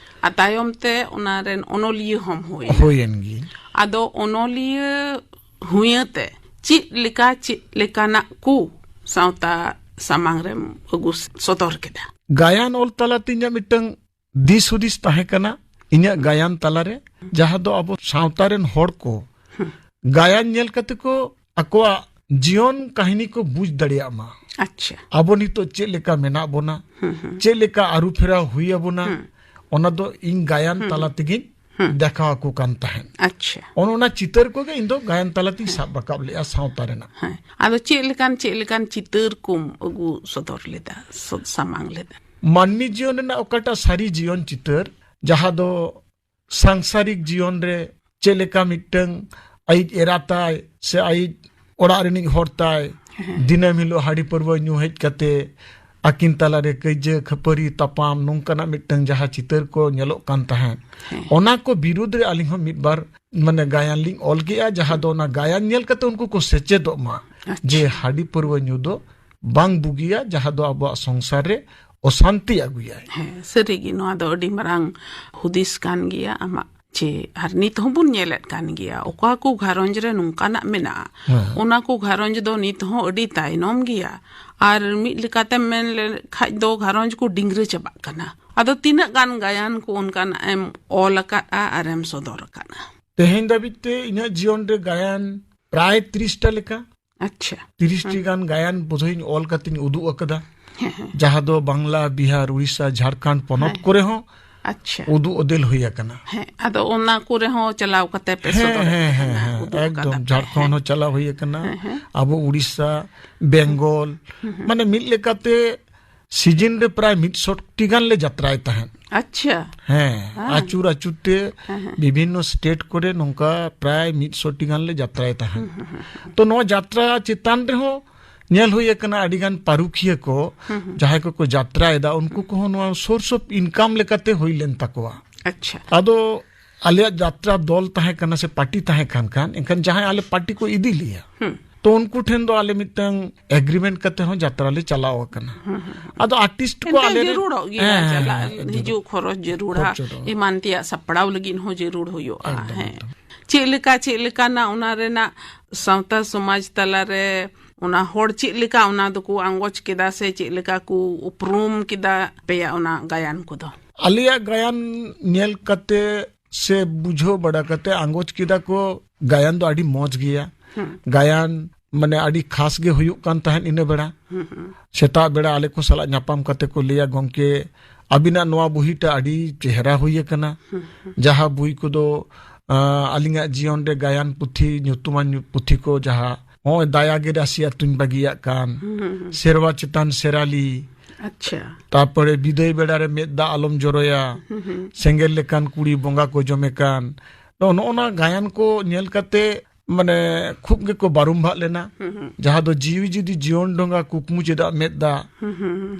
ᱟᱨ ᱛᱟᱭᱚᱢ ᱛᱮ ᱚᱱᱟ ᱨᱮᱱ ᱚᱱᱚᱞᱤᱭᱟᱹ ᱦᱚᱸᱢ ᱦᱩᱭᱮᱱᱟ᱾ ᱦᱩᱭᱮᱱ ᱜᱮ᱾ ᱟᱫᱚ ᱚᱱᱚᱞᱤᱭᱟᱹ ᱦᱩᱭᱟᱹ ᱛᱮ ᱪᱮᱫ ᱞᱮᱠᱟ, ᱪᱮᱫ ᱞᱮᱠᱟᱱᱟᱜ ᱠᱚ ᱥᱟᱶᱛᱟ ᱥᱟᱢᱟᱝ ᱨᱮᱢ ᱟᱹᱜᱩ ᱥᱚᱫᱚᱨ ᱠᱮᱫᱟ? ᱜᱟᱭᱟᱱ ᱚᱞ ᱛᱟᱞᱟᱛᱮ ᱤᱧᱟᱹᱜ ᱢᱤᱫᱴᱟᱝ ᱫᱤᱥ ᱦᱩᱫᱤᱥ ᱛᱟᱦᱮᱸ ᱠᱟᱱᱟ, ᱤᱧᱟᱹᱜ ᱜᱟᱭᱟᱱ ᱛᱟᱞᱟᱨᱮ, ᱡᱟᱦᱟᱸ ᱫᱚ ᱟᱵᱚ ᱥᱟᱶᱛᱟ ᱨᱮᱱ ᱦᱚᱲ ᱠᱚ ᱦᱩᱸ᱾ ᱜᱟᱭᱟᱱ ᱧᱮᱞ ᱠᱟᱛᱮ ᱠᱚ ᱟᱠᱚᱣᱟᱜ ᱡᱤᱭᱚᱱ ᱠᱟᱹᱦᱱᱤ ᱠᱚ ᱵᱩᱡᱽ ᱫᱟᱲᱮᱭᱟᱜ ᱢᱟ᱾ ᱟᱪᱪᱷᱟ᱾ ᱟᱵᱚ ᱱᱤᱛᱚᱜ ᱪᱮᱫ ᱞᱮᱠᱟ ᱢᱮᱱᱟᱜ ᱵᱚᱱᱟ, ᱦᱩᱸ, ᱦᱩᱸ᱾ ᱪᱮᱫ ᱞᱮᱠᱟ ᱟᱹᱨᱩ ᱯᱷᱮᱨᱟᱣ ᱦᱩᱭ ᱟᱵᱚᱱᱟ, ᱦᱩᱸ᱾ ᱚᱱᱟ ᱫᱚ ᱤᱧ ᱜᱟᱭᱟᱱ ᱦᱩᱸ, ᱛᱟᱞᱟ ᱦᱩᱸ᱾ ᱛᱮᱜᱮᱧ ᱦᱩᱸ᱾ ᱫᱮᱠᱷᱟᱣ ᱟᱠᱚ ᱠᱟᱱ ᱛᱟᱦᱮᱸᱫ᱾ ᱟᱪᱪᱷᱟ᱾ ᱚᱱ ᱚᱱᱟ ᱪᱤᱛᱟᱹᱨ ᱠᱚᱜᱮ ᱤᱧ ᱫᱚ ᱜᱟᱭᱟᱱ ᱛᱟᱞᱟ ᱛᱤᱧ ᱦᱮᱸ᱾ ᱥᱟᱵ ᱨᱟᱠᱟᱵ ᱞᱮᱜᱼᱟ ᱥᱟᱶᱛᱟ ᱨᱮᱱᱟᱜ᱾ ᱦᱮᱸ᱾ ᱟᱫᱚ ᱪᱮᱫ ᱞᱮᱠᱟᱱ, ᱪᱮᱫ ᱞᱮᱠᱟᱱ ᱪᱤᱛᱟᱹᱨ ᱠᱚᱢ ᱟᱹᱜᱩ ᱥᱚᱫᱚᱨ ᱞᱮᱫᱟ, ᱥᱚ-, ᱥᱟᱢᱟᱝ ᱞᱮᱫᱟ? ᱢᱟᱹᱱᱢᱤ ᱡᱤᱭᱚᱱ ᱨᱮᱱᱟᱜ ᱚᱠᱟᱴᱟᱜ ᱥᱟᱹᱨᱤ ᱡᱤᱭᱚᱱ ᱪᱤᱛᱟᱹᱨ, ᱡᱟᱦᱟᱸ ᱫᱚ ᱥᱟᱝᱥᱟᱨᱤᱠ ᱡᱤᱭᱚᱱ ᱨᱮ ᱪᱮᱫ ᱞᱮᱠᱟ ᱢᱤᱫᱴᱟᱝ ᱟᱭᱤᱡ ᱮᱨᱟ ᱛᱟᱭ ᱥᱮ ᱟᱭᱤᱡ ᱚᱲᱟᱜ ᱨᱤᱱᱤᱡ ᱦᱚᱲ ᱛᱟᱭ ᱦᱮᱸ᱾ ᱫᱤᱱᱟᱹᱢ ᱦᱤᱞᱳᱜ ᱦᱟᱺᱰᱤ ᱯᱟᱹᱨᱣᱟᱹ ᱧᱩ ᱦᱮᱡ ᱠᱟᱛᱮ ᱟᱹᱠᱤᱱ ᱛᱟᱞᱟᱨᱮ ᱠᱟᱹᱭᱡᱟᱹ ᱠᱷᱟᱹᱯᱟᱹᱨᱤ ᱛᱟᱯᱟᱢ ᱱᱚᱝᱠᱟᱱᱟᱜ ᱢᱤᱫᱴᱟᱝ ᱡᱟᱦᱟᱸ ᱪᱤᱛᱟᱹᱨ ᱠᱚ ᱧᱮᱞᱚᱜ ᱠᱟᱱ ᱛᱟᱦᱮᱸᱫ, ᱦᱮᱸ᱾ ᱚᱱᱟ ᱠᱚ ᱵᱤᱨᱩᱫᱽ ᱨᱮ ᱟᱹᱞᱤᱧ ᱦᱚᱸ ᱢᱤᱫ ᱵᱟᱨ ᱢᱟᱱᱮ ᱜᱟᱭᱟᱱ ᱞᱤᱧ ᱚᱞ ᱠᱮᱜᱼᱟ, ᱡᱟᱦᱟᱸ ᱫᱚ ᱚᱱᱟ ᱜᱟᱭᱟᱱ ᱧᱮᱞ ᱠᱟᱛᱮ ᱩᱱᱠᱩ ᱠᱚ ᱥᱮᱪᱮᱫᱚᱜ ᱢᱟ ᱟᱪᱪᱷᱟ᱾ ᱡᱮ ᱦᱟᱺᱰᱤ ᱯᱟᱹᱨᱣᱟᱹ ᱧᱩ ᱫᱚ ᱵᱟᱝ ᱵᱩᱜᱤᱭᱟ, ᱡᱟᱦᱟᱸ ᱫᱚ ᱟᱵᱚᱣᱟᱜ ᱥᱚᱝᱥᱟᱨ ᱨᱮ ᱚᱥᱟᱱᱛᱤ ᱟᱹᱜᱩᱭᱟᱭ᱾ ᱦᱮᱸ, ᱥᱟᱹᱨᱤᱜᱮ ᱱᱚᱣᱟ ᱫᱚ ᱟᱹᱰᱤ ᱢᱟᱨᱟᱝ ᱦᱩᱫᱤᱥ ᱠᱟᱱ ᱜᱮᱭᱟ ᱟᱢᱟᱜ, ᱡᱮ ᱟᱨ ᱱᱤᱛ ᱦᱚᱸᱵᱚᱱ ᱧᱮᱞᱮᱫ ᱠᱟᱱ ᱜᱮᱭᱟ, ᱚᱠᱟ ᱠᱚ ᱜᱷᱟᱨᱚᱸᱡᱽ ᱨᱮ ᱱᱚᱝᱠᱟᱱᱟᱜ ᱢᱮᱱᱟᱜᱼᱟ, ᱦᱮᱸ᱾ ᱚᱱᱟ ᱠᱚ ᱜᱷᱟᱨᱚᱸᱡᱽ ᱫᱚ ᱱᱤᱛ ᱦᱚᱸ ᱟᱹᱰᱤ ᱛᱟᱭᱱᱚᱢ ᱜᱮᱭᱟ᱾ ᱟᱨ ᱢᱤᱫ ᱞᱮᱠᱟᱛᱮᱢ ᱢᱮᱱ ᱞᱮᱠᱷᱟᱡ ᱫᱚ ᱜᱷᱟᱨᱚᱸᱡᱽ ᱠᱚ ᱰᱤᱝᱜᱽᱨᱟᱹ ᱪᱟᱵᱟᱜ ᱠᱟᱱᱟ᱾ ᱟᱫᱚ ᱛᱤᱱᱟᱹᱜ ᱜᱟᱱ ᱜᱟᱭᱟᱱ ᱠᱚ ᱚᱱᱠᱟᱱᱟᱜ ᱮᱢ ᱚᱞ ᱟᱠᱟᱫᱼᱟ ᱟᱨᱮᱢ ᱥᱚᱫᱚᱨ ᱟᱠᱟᱫᱼᱟ? ᱛᱮᱦᱮᱧ ᱫᱷᱟᱹᱵᱤᱡ ᱛᱮ ᱤᱧᱟᱹᱜ ᱡᱤᱭᱚᱱ ᱨᱮ ᱜᱟᱭᱟᱱ ᱯᱨᱟᱭ ᱛᱤᱨᱤᱥ ᱴᱟ ᱞᱮᱠᱟ᱾ ᱟᱪᱪᱷᱟ᱾ ᱛᱤᱨᱤᱥ ᱴᱤ ᱜᱟᱱ ᱜᱟᱭᱟᱱ ᱵᱳᱫᱷᱚᱭ ᱤᱧ ᱚᱞ ᱠᱟᱛᱮᱧ ᱩᱫᱩᱜ ᱟᱠᱟᱫᱟ, ᱡᱟᱦᱟᱸ ᱫᱚ ᱵᱟᱝᱞᱟ, ᱵᱤᱦᱟᱨ, ᱩᱲᱤᱥᱥᱟ, ᱡᱷᱟᱲᱠᱷᱚᱸᱰ ᱯᱚᱱᱚᱛ ᱠᱚᱨᱮ ᱦᱚᱸ ᱟᱪᱪᱷᱟ᱾ ᱩᱫᱩᱜ ᱚᱫᱮᱞ ᱦᱩᱭ ᱟᱠᱟᱱᱟ᱾ ᱦᱮᱸ, ᱟᱫᱚ ᱚᱱᱟ ᱠᱚᱨᱮ ᱦᱚᱸ ᱪᱟᱞᱟᱣ ᱠᱟᱛᱮ ᱯᱮ ᱦᱮᱸ, ᱥᱚᱫᱚᱨ ᱦᱮᱸ, ᱟᱠᱟᱫᱟ, ᱦᱮᱸ, ᱦᱮᱸ, ᱩᱫᱩᱜ ᱟᱠᱟᱫᱟ ᱮᱠᱫᱚᱢ᱾ ᱯᱮ᱾ ᱡᱷᱟᱲᱠᱷᱚᱸᱰ ᱦᱮᱸ᱾ ᱦᱚᱸ ᱪᱟᱞᱟᱣ ᱦᱩᱭ ᱟᱠᱟᱱᱟ, ᱦᱮᱸ, ᱦᱮᱸ᱾ ᱟᱵᱚ ᱩᱲᱤᱥᱥᱟ, ᱵᱮᱝᱜᱚᱞ, ᱢᱟᱱᱮ ᱢᱤᱫ ᱞᱮᱠᱟᱛᱮ ᱥᱤᱡᱤᱱ ᱨᱮ ᱯᱨᱟᱭ ᱢᱤᱫ ᱥᱚ ᱴᱤ ᱜᱟᱱ ᱞᱮ ᱡᱟᱛᱨᱟᱭ ᱛᱟᱦᱮᱸᱫ᱾ ᱟᱪᱪᱷᱟ᱾ ᱦᱮᱸ, ᱦᱮᱸ᱾ ᱟᱹᱪᱩᱨ ᱟᱹᱪᱩᱨ ᱛᱮ ᱦᱮᱸ, ᱦᱮᱸ᱾ ᱵᱤᱵᱷᱤᱱᱱᱚ ᱥᱴᱮᱴ ᱠᱚᱨᱮ ᱱᱚᱝᱠᱟ ᱯᱨᱟᱭ ᱢᱤᱫ ᱥᱚ ᱴᱤ ᱜᱟᱱ ᱞᱮ ᱡᱟᱛᱨᱟᱭ ᱛᱟᱦᱮᱸᱫ᱾ ᱛᱚ, ᱱᱚᱣᱟ ᱡᱟᱛᱨᱟ ᱪᱮᱛᱟᱱ ᱨᱮᱦᱚᱸ ᱧᱮᱞ ᱦᱩᱭ ᱟᱠᱟᱱᱟ, ᱟᱹᱰᱤ ᱜᱟᱱ ᱯᱟᱹᱨᱩᱠᱷᱤᱭᱟᱹ ᱠᱚ ᱡᱟᱦᱟᱸᱭ ᱠᱚᱠᱚ ᱡᱟᱛᱨᱟᱭᱮᱫᱟ, ᱩᱱᱠᱩ ᱠᱚᱦᱚᱸ ᱱᱚᱣᱟ ᱥᱳᱨᱥ ᱚᱯᱷ ᱤᱱᱠᱟᱢ ᱞᱮᱠᱟᱛᱮ ᱦᱩᱭ ᱞᱮᱱ ᱛᱟᱠᱚᱣᱟ᱾ ᱟᱪᱪᱷᱟ᱾ ᱟᱫᱚ ᱟᱞᱮᱭᱟᱜ ᱡᱟᱛᱨᱟ ᱫᱚᱞ ᱛᱟᱦᱮᱸ ᱠᱟᱱᱟ ᱥᱮ ᱯᱟᱨᱴᱤ ᱛᱟᱦᱮᱸ ᱠᱟᱱ ᱠᱷᱟᱱ, ᱮᱱᱠᱷᱟᱱ ᱡᱟᱦᱟᱸᱭ ᱟᱞᱮ ᱯᱟᱨᱴᱤ ᱠᱚ ᱤᱫᱤ ᱞᱮᱭᱟ, ᱛᱚ ᱩᱱᱠᱩ ᱴᱷᱮᱱ ᱫᱚ ᱟᱞᱮ ᱢᱤᱫᱴᱟᱝ ᱮᱜᱽᱨᱤᱢᱮᱱᱴ ᱠᱟᱛᱮ ᱦᱚᱸ ᱡᱟᱛᱨᱟ ᱞᱮ ᱪᱟᱞᱟᱣ ᱟᱠᱟᱱᱟ᱾ ᱟᱫᱚ ᱟᱨᱴᱤᱥᱴ ᱠᱚ ᱮᱱᱛᱮ ᱟᱞᱮ ᱨᱮᱱ ᱡᱟᱹᱨᱩᱲᱚᱜ ᱜᱮᱭᱟ, ᱦᱮᱸ, ᱦᱮᱸ, ᱪᱟᱞᱟᱜ ᱦᱮᱸ, ᱦᱤᱡᱩᱜ ᱡᱟᱹᱨᱩᱲ᱾ ᱠᱷᱚᱨᱚᱪ ᱡᱟᱹᱨᱩᱲᱟ, ᱠᱷᱚᱨᱪᱟ ᱫᱚ᱾ ᱮᱢᱟᱱ ᱛᱮᱭᱟᱜ ᱥᱟᱯᱲᱟᱣ ᱞᱟᱹᱜᱤᱫ ᱦᱚᱸ ᱡᱟᱹᱨᱩᱲ ᱦᱩᱭᱩᱜᱼᱟ᱾ ᱮᱠᱫᱚᱢ, ᱦᱮᱸ᱾ ᱮᱠᱫᱚᱢ᱾ ᱪᱮᱫ ᱞᱮᱠᱟ, ᱪᱮᱫ ᱞᱮᱠᱟᱱᱟ ᱚᱱᱟ ᱨᱮᱱᱟᱜ ᱥᱟᱶᱛᱟ ᱥᱚᱢᱟᱡᱽ ᱛᱟᱞᱟᱨᱮ ᱚᱱᱟ ᱦᱚᱲ ᱪᱮᱫ ᱞᱮᱠᱟ ᱚᱱᱟ ᱫᱚᱠᱚ ᱟᱸᱜᱚᱪ ᱠᱮᱫᱟ ᱥᱮ ᱪᱮᱫ ᱞᱮᱠᱟ ᱠᱚ ᱩᱯᱨᱩᱢ ᱠᱮᱫᱟ ᱟᱯᱮᱭᱟᱜ ᱚᱱᱟ ᱜᱟᱭᱟᱱ ᱠᱚᱫᱚ? ᱟᱞᱮᱭᱟᱜ ᱜᱟᱭᱟᱱ ᱧᱮᱞ ᱠᱟᱛᱮ ᱥᱮ ᱵᱩᱡᱷᱟᱹᱣ ᱵᱟᱲᱟ ᱠᱟᱛᱮ ᱟᱸᱜᱚᱪ ᱠᱮᱫᱟ ᱠᱚ, ᱜᱟᱭᱟᱱ ᱫᱚ ᱟᱹᱰᱤ ᱢᱚᱡᱽ ᱜᱮᱭᱟ᱾ ᱜᱟᱭᱟᱱ ᱢᱟᱱᱮ ᱟᱹᱰᱤ ᱠᱷᱟᱥ ᱜᱮ ᱦᱩᱭᱩᱜ ᱠᱟᱱ ᱛᱟᱦᱮᱸᱫ ᱤᱱᱟᱹ ᱵᱮᱲᱟ᱾ ᱥᱮᱛᱟᱜ ᱵᱮᱲᱟ ᱟᱞᱮ ᱠᱚ ᱥᱟᱞᱟᱜ ᱧᱟᱯᱟᱢ ᱠᱟᱛᱮ ᱠᱚ ᱞᱟᱹᱭᱟ, "ᱜᱚᱢᱠᱮ, ᱟᱹᱵᱤᱱᱟᱜ ᱱᱚᱣᱟ ᱵᱩᱦᱤᱴᱟ ᱟᱹᱰᱤ ᱪᱮᱦᱨᱟ ᱦᱩᱭ ᱟᱠᱟᱱᱟ᱾" ᱡᱟᱦᱟᱸ ᱵᱩᱭ ᱠᱚᱫᱚ, ᱟᱸ, ᱟᱹᱞᱤᱧᱟᱜ ᱡᱤᱭᱚᱱ ᱨᱮ ᱜᱟᱭᱟᱱ ᱯᱩᱛᱷᱤ, ᱧᱩᱛᱩᱢᱟᱱ ᱯᱩᱛᱷᱤ ᱠᱚ, ᱡᱟᱦᱟᱸ ᱱᱚᱜᱼᱚᱭ ᱫᱟᱭᱟ ᱜᱮ ᱨᱟᱥᱤ ᱟᱹᱛᱩᱧ ᱵᱟᱹᱜᱤᱭᱟᱜ ᱠᱟᱱ, ᱥᱮᱨᱣᱟ ᱪᱮᱛᱟᱱ ᱥᱮᱨᱟᱞᱤ, ᱟᱪᱪᱷᱟ᱾ ᱛᱟᱨᱯᱚᱨᱮ ᱵᱤᱫᱟᱹᱭ ᱵᱮᱲᱟ ᱨᱮ ᱢᱮᱫ ᱫᱟᱜ ᱟᱞᱚᱢ ᱡᱚᱨᱚᱭᱟ, ᱥᱮᱸᱜᱮᱞ ᱞᱮᱠᱟᱱ ᱠᱩᱲᱤ ᱵᱚᱸᱜᱟ ᱠᱚ ᱡᱚᱢᱮ ᱠᱟᱱ, ᱱᱚᱜᱼᱚ ᱱᱚᱜᱼᱚ ᱱᱚᱣᱟ ᱜᱟᱭᱟᱱ ᱠᱚ ᱧᱮᱞ ᱠᱟᱛᱮ ᱢᱟᱱᱮ ᱠᱷᱩᱵ ᱜᱮᱠᱚ ᱵᱟᱨᱩᱢ ᱵᱷᱟᱜ ᱞᱮᱱᱟ᱾ ᱡᱟᱦᱟᱸ ᱫᱚ ᱡᱤᱣᱤ ᱡᱩᱫᱤ ᱡᱤᱭᱚᱱ ᱰᱷᱚᱸᱜᱟ ᱠᱩᱠᱢᱩ ᱪᱮᱫᱟᱜ ᱢᱮᱫ ᱫᱟᱜ,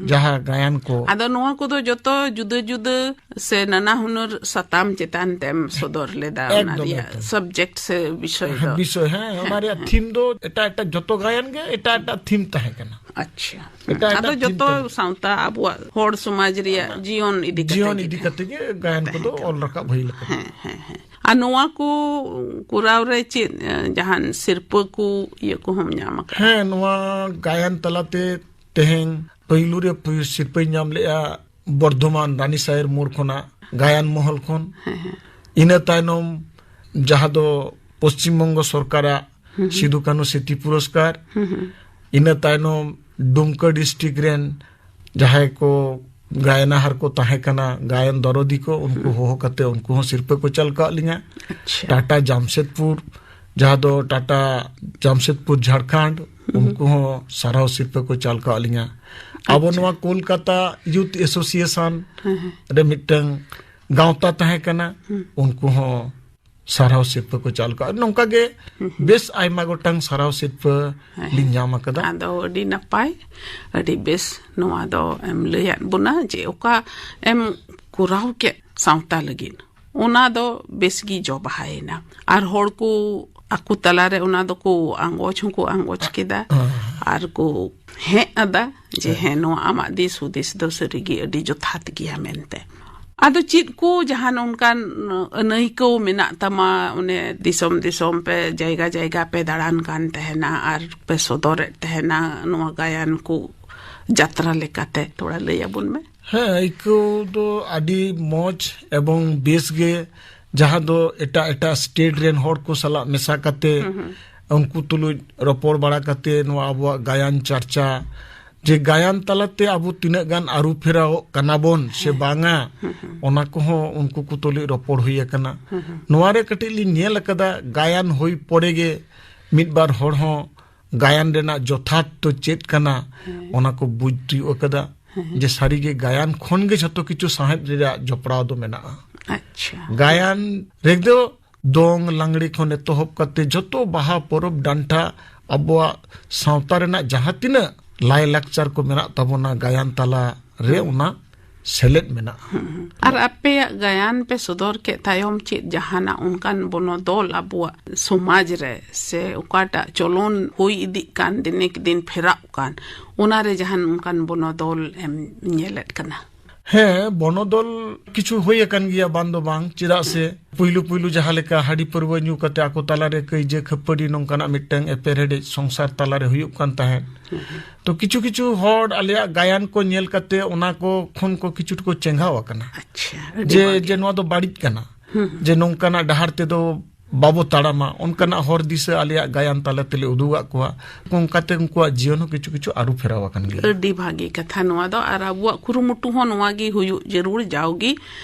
ᱡᱟᱦᱟᱸ ᱜᱟᱭᱟᱱ ᱠᱚ᱾ ᱟᱫᱚ ᱱᱚᱣᱟ ᱠᱚᱫᱚ ᱡᱚᱛᱚ ᱡᱩᱫᱟᱹ ᱡᱩᱫᱟᱹ ᱥᱮ ᱱᱟᱱᱟ ᱦᱩᱱᱟᱹᱨ ᱥᱟᱛᱟᱢ ᱪᱮᱛᱟᱱ ᱛᱮᱢ ᱥᱚᱫᱚᱨ ᱞᱮᱫᱟ, ᱚᱱᱟ ᱮᱠᱫᱚᱢ, ᱨᱮᱭᱟᱜ ᱮᱠᱫᱚᱢ᱾ ᱥᱟᱵᱡᱮᱠᱴ ᱥᱮ ᱵᱤᱥᱚᱭ ᱦᱮᱸ, ᱫᱚ? ᱵᱤᱥᱚᱭ, ᱦᱮᱸ, ᱚᱱᱟ ᱨᱮᱭᱟᱜ ᱛᱷᱤᱢ ᱫᱚ ᱮᱴᱟᱜ ᱮᱴᱟᱜ ᱡᱚᱛᱚ ᱜᱟᱭᱟᱱ ᱜᱮ ᱮᱴᱟᱜ ᱮᱴᱟᱜ ᱛᱷᱤᱢ ᱛᱟᱦᱮᱸ ᱠᱟᱱᱟ᱾ ᱟᱪᱪᱷᱟ᱾ ᱮᱴᱟᱜ ᱟᱫᱚ ᱮᱴᱟᱜ ᱛᱷᱤᱢ ᱡᱚᱛᱚ ᱛᱟᱦᱮᱸ ᱠᱟᱱᱟ᱾ ᱥᱟᱶᱛᱟ ᱟᱵᱚᱣᱟᱜ ᱦᱚᱲ ᱥᱚᱢᱟᱡᱽ ᱨᱮᱭᱟᱜ ᱡᱤᱭᱚᱱ ᱤᱫᱤ ᱠᱟᱛᱮ ᱡᱤᱭᱚᱱ ᱜᱮ ᱤᱫᱤ ᱛᱟᱦᱮᱸ ᱠᱟᱛᱮ ᱜᱮ ᱜᱟᱭᱟᱱ ᱠᱚᱫᱚ ᱠᱟᱱᱟ᱾ ᱚᱞ ᱨᱟᱠᱟᱵ ᱦᱩᱭ ᱞᱮᱱᱟ᱾ ᱦᱮᱸ, ᱦᱮᱸ, ᱦᱮᱸ᱾ ᱟᱨ ᱱᱚᱣᱟ ᱠᱚ ᱠᱚᱨᱟᱣ ᱨᱮ ᱪᱮᱫ, ᱮ, ᱡᱟᱦᱟᱱ ᱥᱤᱨᱯᱟᱹ ᱠᱚ ᱤᱭᱟᱹ ᱠᱚᱦᱚᱸᱢ ᱧᱟᱢ ᱟᱠᱟᱫᱟ? ᱦᱮᱸ, ᱱᱚᱣᱟ ᱜᱟᱭᱟᱱ ᱛᱟᱞᱟᱛᱮ ᱛᱮᱦᱮᱧ ᱯᱳᱭᱞᱳ ᱨᱮ ᱯᱩᱭ-, ᱥᱤᱨᱯᱟᱹᱧ ᱧᱟᱢ ᱞᱮᱜᱼᱟ ᱵᱚᱨᱫᱷᱚᱢᱟᱱ ᱨᱟᱱᱤ ᱥᱟᱦᱮᱨ ᱢᱳᱲ ᱠᱷᱚᱱᱟᱜ ᱜᱟᱭᱟᱱ ᱢᱚᱦᱚᱞ ᱠᱷᱚᱱ᱾ ᱦᱮᱸ, ᱦᱮᱸ᱾ ᱤᱱᱟᱹ ᱛᱟᱭᱱᱚᱢ ᱡᱟᱦᱟᱸ ᱫᱚ ᱯᱚᱥᱪᱤᱢ ᱵᱚᱝᱜᱚ ᱥᱚᱨᱠᱟᱨᱟᱜ ᱥᱤᱫᱩ ᱠᱟᱹᱱᱦᱩ ᱥᱨᱤᱛᱤ ᱯᱩᱨᱚᱥᱠᱟᱨ, ᱤᱱᱟᱹ ᱛᱟᱭᱱᱚᱢ ᱰᱩᱢᱠᱟ ᱰᱤᱥᱴᱨᱤᱠᱴ ᱨᱮᱱ ᱡᱟᱦᱟᱸᱭ ᱠᱚ ᱜᱟᱭᱱᱟᱦᱟᱨ ᱠᱚ ᱛᱟᱦᱮᱸ ᱠᱟᱱᱟ, ᱜᱟᱭᱟᱱ ᱫᱚᱨᱚᱫᱤ ᱠᱚ, ᱩᱱᱠᱩ ᱦᱚᱦᱚ ᱠᱟᱛᱮ ᱩᱱᱠᱩ ᱦᱚᱸ ᱥᱤᱨᱯᱟᱹ ᱠᱚ ᱪᱟᱞ ᱠᱟᱜ ᱞᱤᱧᱟ᱾ ᱟᱪᱪᱷᱟ᱾ ᱴᱟᱴᱟ ᱡᱟᱢᱥᱮᱫᱽᱯᱩᱨ, ᱡᱟᱦᱟᱸ ᱫᱚ ᱴᱟᱴᱟ ᱡᱟᱢᱥᱮᱫᱽᱯᱩᱨ ᱡᱷᱟᱲᱠᱷᱚᱸᱰ, ᱩᱱᱠᱩ ᱦᱚᱸ ᱥᱟᱨᱦᱟᱣ ᱥᱤᱨᱯᱟᱹ ᱠᱚ ᱪᱟᱞ ᱠᱟᱜ ᱞᱤᱧᱟ᱾ ᱟᱵᱚ ᱟᱪᱪᱷᱟ᱾ ᱱᱚᱣᱟ ᱠᱳᱞᱠᱟᱛᱟ ᱭᱩᱛᱷ ᱮᱥᱳᱥᱤᱭᱮᱥᱚᱱ ᱦᱮᱸ, ᱦᱮᱸ᱾ ᱨᱮ ᱢᱤᱫᱴᱟᱝ ᱜᱟᱶᱛᱟ ᱛᱟᱦᱮᱸ ᱠᱟᱱᱟ, ᱩᱱᱠᱩ ᱦᱚᱸ ᱥᱟᱨᱦᱟᱣ ᱥᱤᱨᱯᱟᱹ ᱠᱚ ᱪᱟᱞ ᱠᱟᱜᱼᱟ᱾ ᱱᱚᱝᱠᱟ ᱜᱮ ᱵᱮᱥ ᱟᱭᱢᱟ ᱜᱚᱴᱟᱝ ᱥᱟᱨᱦᱟᱣ ᱥᱤᱨᱯᱟᱹ ᱦᱮᱸ᱾ ᱞᱤᱧ ᱧᱟᱢ ᱟᱠᱟᱫᱟ᱾ ᱟᱫᱚ ᱟᱹᱰᱤ ᱱᱟᱯᱟᱭ, ᱟᱹᱰᱤ ᱵᱮᱥ ᱱᱚᱣᱟ ᱫᱚ ᱮᱢ ᱞᱟᱹᱭᱟᱫ ᱵᱚᱱᱟ ᱡᱮ ᱚᱠᱟ ᱮᱢ ᱠᱚᱨᱟᱣ ᱠᱮᱫ ᱥᱟᱶᱛᱟ ᱞᱟᱹᱜᱤᱫ, ᱚᱱᱟ ᱫᱚ ᱵᱮᱥ ᱜᱮ ᱡᱚ ᱵᱟᱦᱟᱭᱮᱱᱟ᱾ ᱟᱨ ᱦᱚᱲ ᱠᱚ ᱟᱠᱚ ᱛᱟᱞᱟᱨᱮ ᱚᱱᱟ ᱫᱚᱠᱚ ᱟᱸᱜᱚᱪ ᱦᱚᱸᱠᱚ ᱟᱸᱜᱚᱪ ᱠᱮᱫᱟ ᱦᱮᱸ᱾ ᱟᱨ ᱠᱚ ᱦᱮᱸ ᱟᱫᱟ ᱡᱮ ᱦᱮᱸ᱾ ᱦᱮᱸ, ᱱᱚᱣᱟ ᱟᱢᱟᱜ ᱫᱤᱥ ᱦᱩᱫᱤᱥ ᱫᱚ ᱥᱟᱹᱨᱤᱜᱮ ᱟᱹᱰᱤ ᱡᱚᱛᱷᱟᱛ ᱜᱮᱭᱟ ᱢᱮᱱᱛᱮ᱾ ᱟᱫᱚ ᱪᱮᱫ ᱠᱚ ᱡᱟᱦᱟᱱ ᱚᱱᱠᱟᱱ ᱟᱹᱱᱟᱹᱭᱠᱟᱹᱣ ᱢᱮᱱᱟᱜ ᱛᱟᱢᱟ, ᱚᱱᱮ ᱫᱤᱥᱚᱢ ᱫᱤᱥᱚᱢ ᱯᱮ, ᱡᱟᱭᱜᱟ ᱡᱟᱭᱜᱟ ᱯᱮ ᱫᱟᱬᱟᱱ ᱠᱟᱱ ᱛᱟᱦᱮᱱᱟ ᱟᱨ ᱯᱮ ᱥᱚᱫᱚᱨᱮᱫ ᱛᱟᱦᱮᱱᱟ ᱱᱚᱣᱟ ᱜᱟᱭᱟᱱ ᱠᱚ ᱡᱟᱛᱨᱟ ᱞᱮᱠᱟᱛᱮ? ᱛᱷᱚᱲᱟ ᱞᱟᱹᱭ ᱟᱵᱚᱱ ᱢᱮ᱾ ᱦᱮᱸ, ᱟᱹᱭᱠᱟᱹᱣ ᱫᱚ ᱟᱹᱰᱤ ᱢᱚᱡᱽ ᱮᱵᱚᱝ ᱵᱮᱥ ᱜᱮ, ᱡᱟᱦᱟᱸ ᱫᱚ ᱮᱴᱟᱜ ᱮᱴᱟᱜ ᱥᱴᱮᱴ ᱨᱮᱱ ᱦᱚᱲ ᱠᱚ ᱥᱟᱞᱟᱜ ᱢᱮᱥᱟ ᱠᱟᱛᱮ, ᱦᱩᱸ, ᱦᱩᱸ᱾ ᱩᱱᱠᱩ ᱛᱩᱞᱩᱡ ᱨᱚᱯᱚᱲ ᱵᱟᱲᱟ ᱠᱟᱛᱮ ᱱᱚᱣᱟ ᱟᱵᱚᱣᱟᱜ ᱜᱟᱭᱟᱱ ᱪᱟᱨᱪᱟ, ᱡᱮ ᱜᱟᱭᱟᱱ ᱛᱟᱞᱟᱛᱮ ᱟᱵᱚ ᱛᱤᱱᱟᱹᱜ ᱜᱟᱱ ᱟᱹᱨᱩ ᱯᱷᱮᱨᱟᱣᱚᱜ ᱠᱟᱱᱟ ᱵᱚᱱ ᱥᱮ ᱦᱮᱸ᱾ ᱵᱟᱝᱟ, ᱦᱩᱸ, ᱦᱩᱸ᱾ ᱚᱱᱟ ᱠᱚᱦᱚᱸ ᱩᱱᱠᱩ ᱠᱚ ᱛᱩᱞᱩᱡ ᱨᱚᱯᱚᱲ ᱦᱩᱭ ᱟᱠᱟᱱᱟ᱾ ᱦᱩᱸ, ᱦᱩᱸ᱾ ᱱᱚᱣᱟ ᱨᱮ ᱠᱟᱹᱴᱤᱡ ᱞᱤᱧ ᱧᱮᱞ ᱟᱠᱟᱫᱟ, ᱜᱟᱭᱟᱱ ᱦᱩᱭ ᱯᱚᱨᱮ ᱜᱮ ᱢᱤᱫ ᱵᱟᱨ ᱦᱚᱲ ᱦᱚᱸ ᱜᱟᱭᱟᱱ ᱨᱮᱱᱟᱜ ᱡᱚᱛᱷᱟᱛ ᱫᱚ ᱪᱮᱫ ᱠᱟᱱᱟ, ᱦᱮᱸ᱾ ᱚᱱᱟ ᱠᱚ ᱵᱩᱡᱽ ᱛᱤᱭᱳᱜ ᱟᱠᱟᱫᱟ᱾ ᱦᱮᱸ᱾ ᱡᱮ ᱥᱟᱹᱨᱤᱜᱮ ᱜᱟᱭᱟᱱ ᱠᱷᱚᱱ ᱜᱮ ᱡᱷᱚᱛᱚ ᱠᱤᱪᱷᱩ ᱥᱟᱶᱦᱮᱫ ᱨᱮᱭᱟᱜ ᱡᱚᱯᱲᱟᱣ ᱫᱚ ᱢᱮᱱᱟᱜᱼᱟ᱾ ᱟᱪᱪᱷᱟ᱾ ᱜᱟᱭᱟᱱ ᱨᱮᱫᱚ ᱫᱚᱝ ᱞᱟᱜᱽᱲᱮ ᱠᱷᱚᱱ ᱮᱛᱚᱦᱚᱵ ᱠᱟᱛᱮ ᱡᱷᱚᱛᱚ ᱵᱟᱦᱟ ᱯᱚᱨᱚᱵᱽ ᱰᱟᱱᱴᱟ, ᱟᱵᱚᱣᱟᱜ ᱥᱟᱶᱛᱟ ᱨᱮᱱᱟᱜ ᱡᱟᱦᱟᱸ ᱛᱤᱱᱟᱹᱜ ᱞᱟᱭᱼᱞᱟᱠᱪᱟᱨ ᱠᱚ ᱢᱮᱱᱟᱜ ᱛᱟᱵᱚᱱᱟ, ᱜᱟᱭᱟᱱ ᱛᱟᱞᱟ ᱨᱮ ᱦᱩᱸ᱾ ᱚᱱᱟ ᱥᱮᱞᱮᱫ ᱢᱮᱱᱟᱜᱼᱟ᱾ ᱦᱩᱸ, ᱦᱩᱸ᱾ ᱟᱨ ᱟᱯᱮᱭᱟᱜ ᱜᱟᱭᱟᱱ ᱯᱮ ᱥᱚᱫᱚᱨ ᱠᱮᱫ ᱛᱟᱭᱚᱢ ᱪᱮᱫ ᱡᱟᱦᱟᱱᱟᱜ ᱚᱱᱠᱟᱱ ᱵᱚᱱᱚᱫᱚᱞ ᱟᱵᱚᱣᱟᱜ ᱥᱚᱢᱟᱡᱽ ᱨᱮ ᱥᱮ ᱚᱠᱟᱴᱟᱜ ᱪᱚᱞᱚᱱ ᱦᱩᱭ ᱤᱫᱤᱜ ᱠᱟᱱ, ᱫᱤᱱᱮ ᱫᱤᱱ ᱯᱷᱮᱨᱟᱜ ᱠᱟᱱ, ᱚᱱᱟᱨᱮ ᱡᱟᱦᱟᱱ ᱚᱱᱠᱟᱱ ᱵᱚᱱᱚᱫᱚᱞ ᱮᱢ ᱧᱮᱞᱮᱫ ᱠᱟᱱᱟ? ᱦᱮᱸ, ᱵᱚᱱᱚᱫᱚᱞ ᱠᱤᱪᱷᱩ ᱦᱩᱭ ᱟᱠᱟᱱ ᱜᱮᱭᱟ, ᱵᱟᱝ ᱫᱚ ᱵᱟᱝ, ᱪᱮᱫᱟᱜ ᱥᱮ ᱯᱩᱭᱞᱩ ᱯᱩᱭᱞᱩ ᱡᱟᱦᱟᱸ ᱞᱮᱠᱟ ᱦᱟᱺᱰᱤ ᱯᱟᱹᱨᱣᱟᱹ ᱧᱩ ᱠᱟᱛᱮ ᱟᱠᱚ ᱛᱟᱞᱟᱨᱮ ᱠᱟᱹᱭᱡᱟᱹ ᱠᱷᱟᱹᱯᱟᱹᱨᱤ ᱱᱚᱝᱠᱟᱱᱟᱜ ᱢᱤᱫᱴᱟᱝ ᱮᱯᱮᱨᱦᱮᱰᱮᱡ ᱥᱚᱝᱥᱟᱨ ᱛᱟᱞᱟᱨᱮ ᱦᱩᱭᱩᱜ ᱠᱟᱱ ᱛᱟᱦᱮᱸᱫ᱾ ᱛᱚ ᱠᱤᱪᱷᱩ ᱠᱤᱪᱷᱩ ᱦᱚᱲ ᱟᱞᱮᱭᱟᱜ ᱜᱟᱭᱟᱱ ᱠᱚ ᱧᱮᱞ ᱠᱟᱛᱮ ᱚᱱᱟ ᱠᱚ ᱠᱷᱚᱱ ᱠᱚ ᱠᱤᱪᱷᱩ ᱠᱚ ᱪᱮᱸᱜᱷᱟᱣ ᱟᱠᱟᱱᱟ᱾ ᱟᱪᱪᱷᱟ, ᱟᱹᱰᱤ ᱡᱮ, ᱵᱷᱟᱹᱜᱤ᱾ ᱡᱮ ᱱᱚᱣᱟ ᱫᱚ ᱵᱟᱹᱲᱤᱡ ᱠᱟᱱᱟ᱾ ᱦᱩᱸ, ᱦᱩᱸ᱾ ᱡᱮ ᱱᱚᱝᱠᱟᱱᱟᱜ ᱰᱟᱦᱟᱨ ᱛᱮᱫᱚ ᱵᱟᱵᱚ ᱛᱟᱲᱟᱢᱟ, ᱚᱱᱠᱟᱱᱟᱜ ᱦᱚᱨ ᱫᱤᱥᱟᱹ ᱟᱞᱮᱭᱟᱜ ᱜᱟᱭᱟᱱ ᱛᱟᱞᱟ ᱛᱮᱞᱮ ᱩᱫᱩᱜᱟᱜ ᱠᱚᱣᱟ᱾ ᱚᱱᱠᱟᱛᱮ ᱩᱱᱠᱩᱣᱟᱜ ᱡᱤᱭᱚᱱ ᱦᱚᱸ ᱠᱤᱪᱷᱩ ᱠᱤᱪᱷᱩ ᱟᱹᱨᱩ ᱯᱷᱮᱨᱟᱣ ᱟᱠᱟᱱ ᱜᱮᱭᱟ᱾ ᱟᱹᱰᱤ ᱵᱷᱟᱹᱜᱤ ᱠᱟᱛᱷᱟ ᱱᱚᱣᱟ ᱫᱚ, ᱟᱨ ᱟᱵᱚᱣᱟᱜ ᱠᱩᱨᱩᱢᱩᱴᱩ ᱦᱚᱸ ᱱᱚᱣᱟ ᱜᱮ ᱦᱩᱭᱩᱜ ᱡᱟᱹᱨᱩᱲ ᱡᱟᱣᱜᱮ,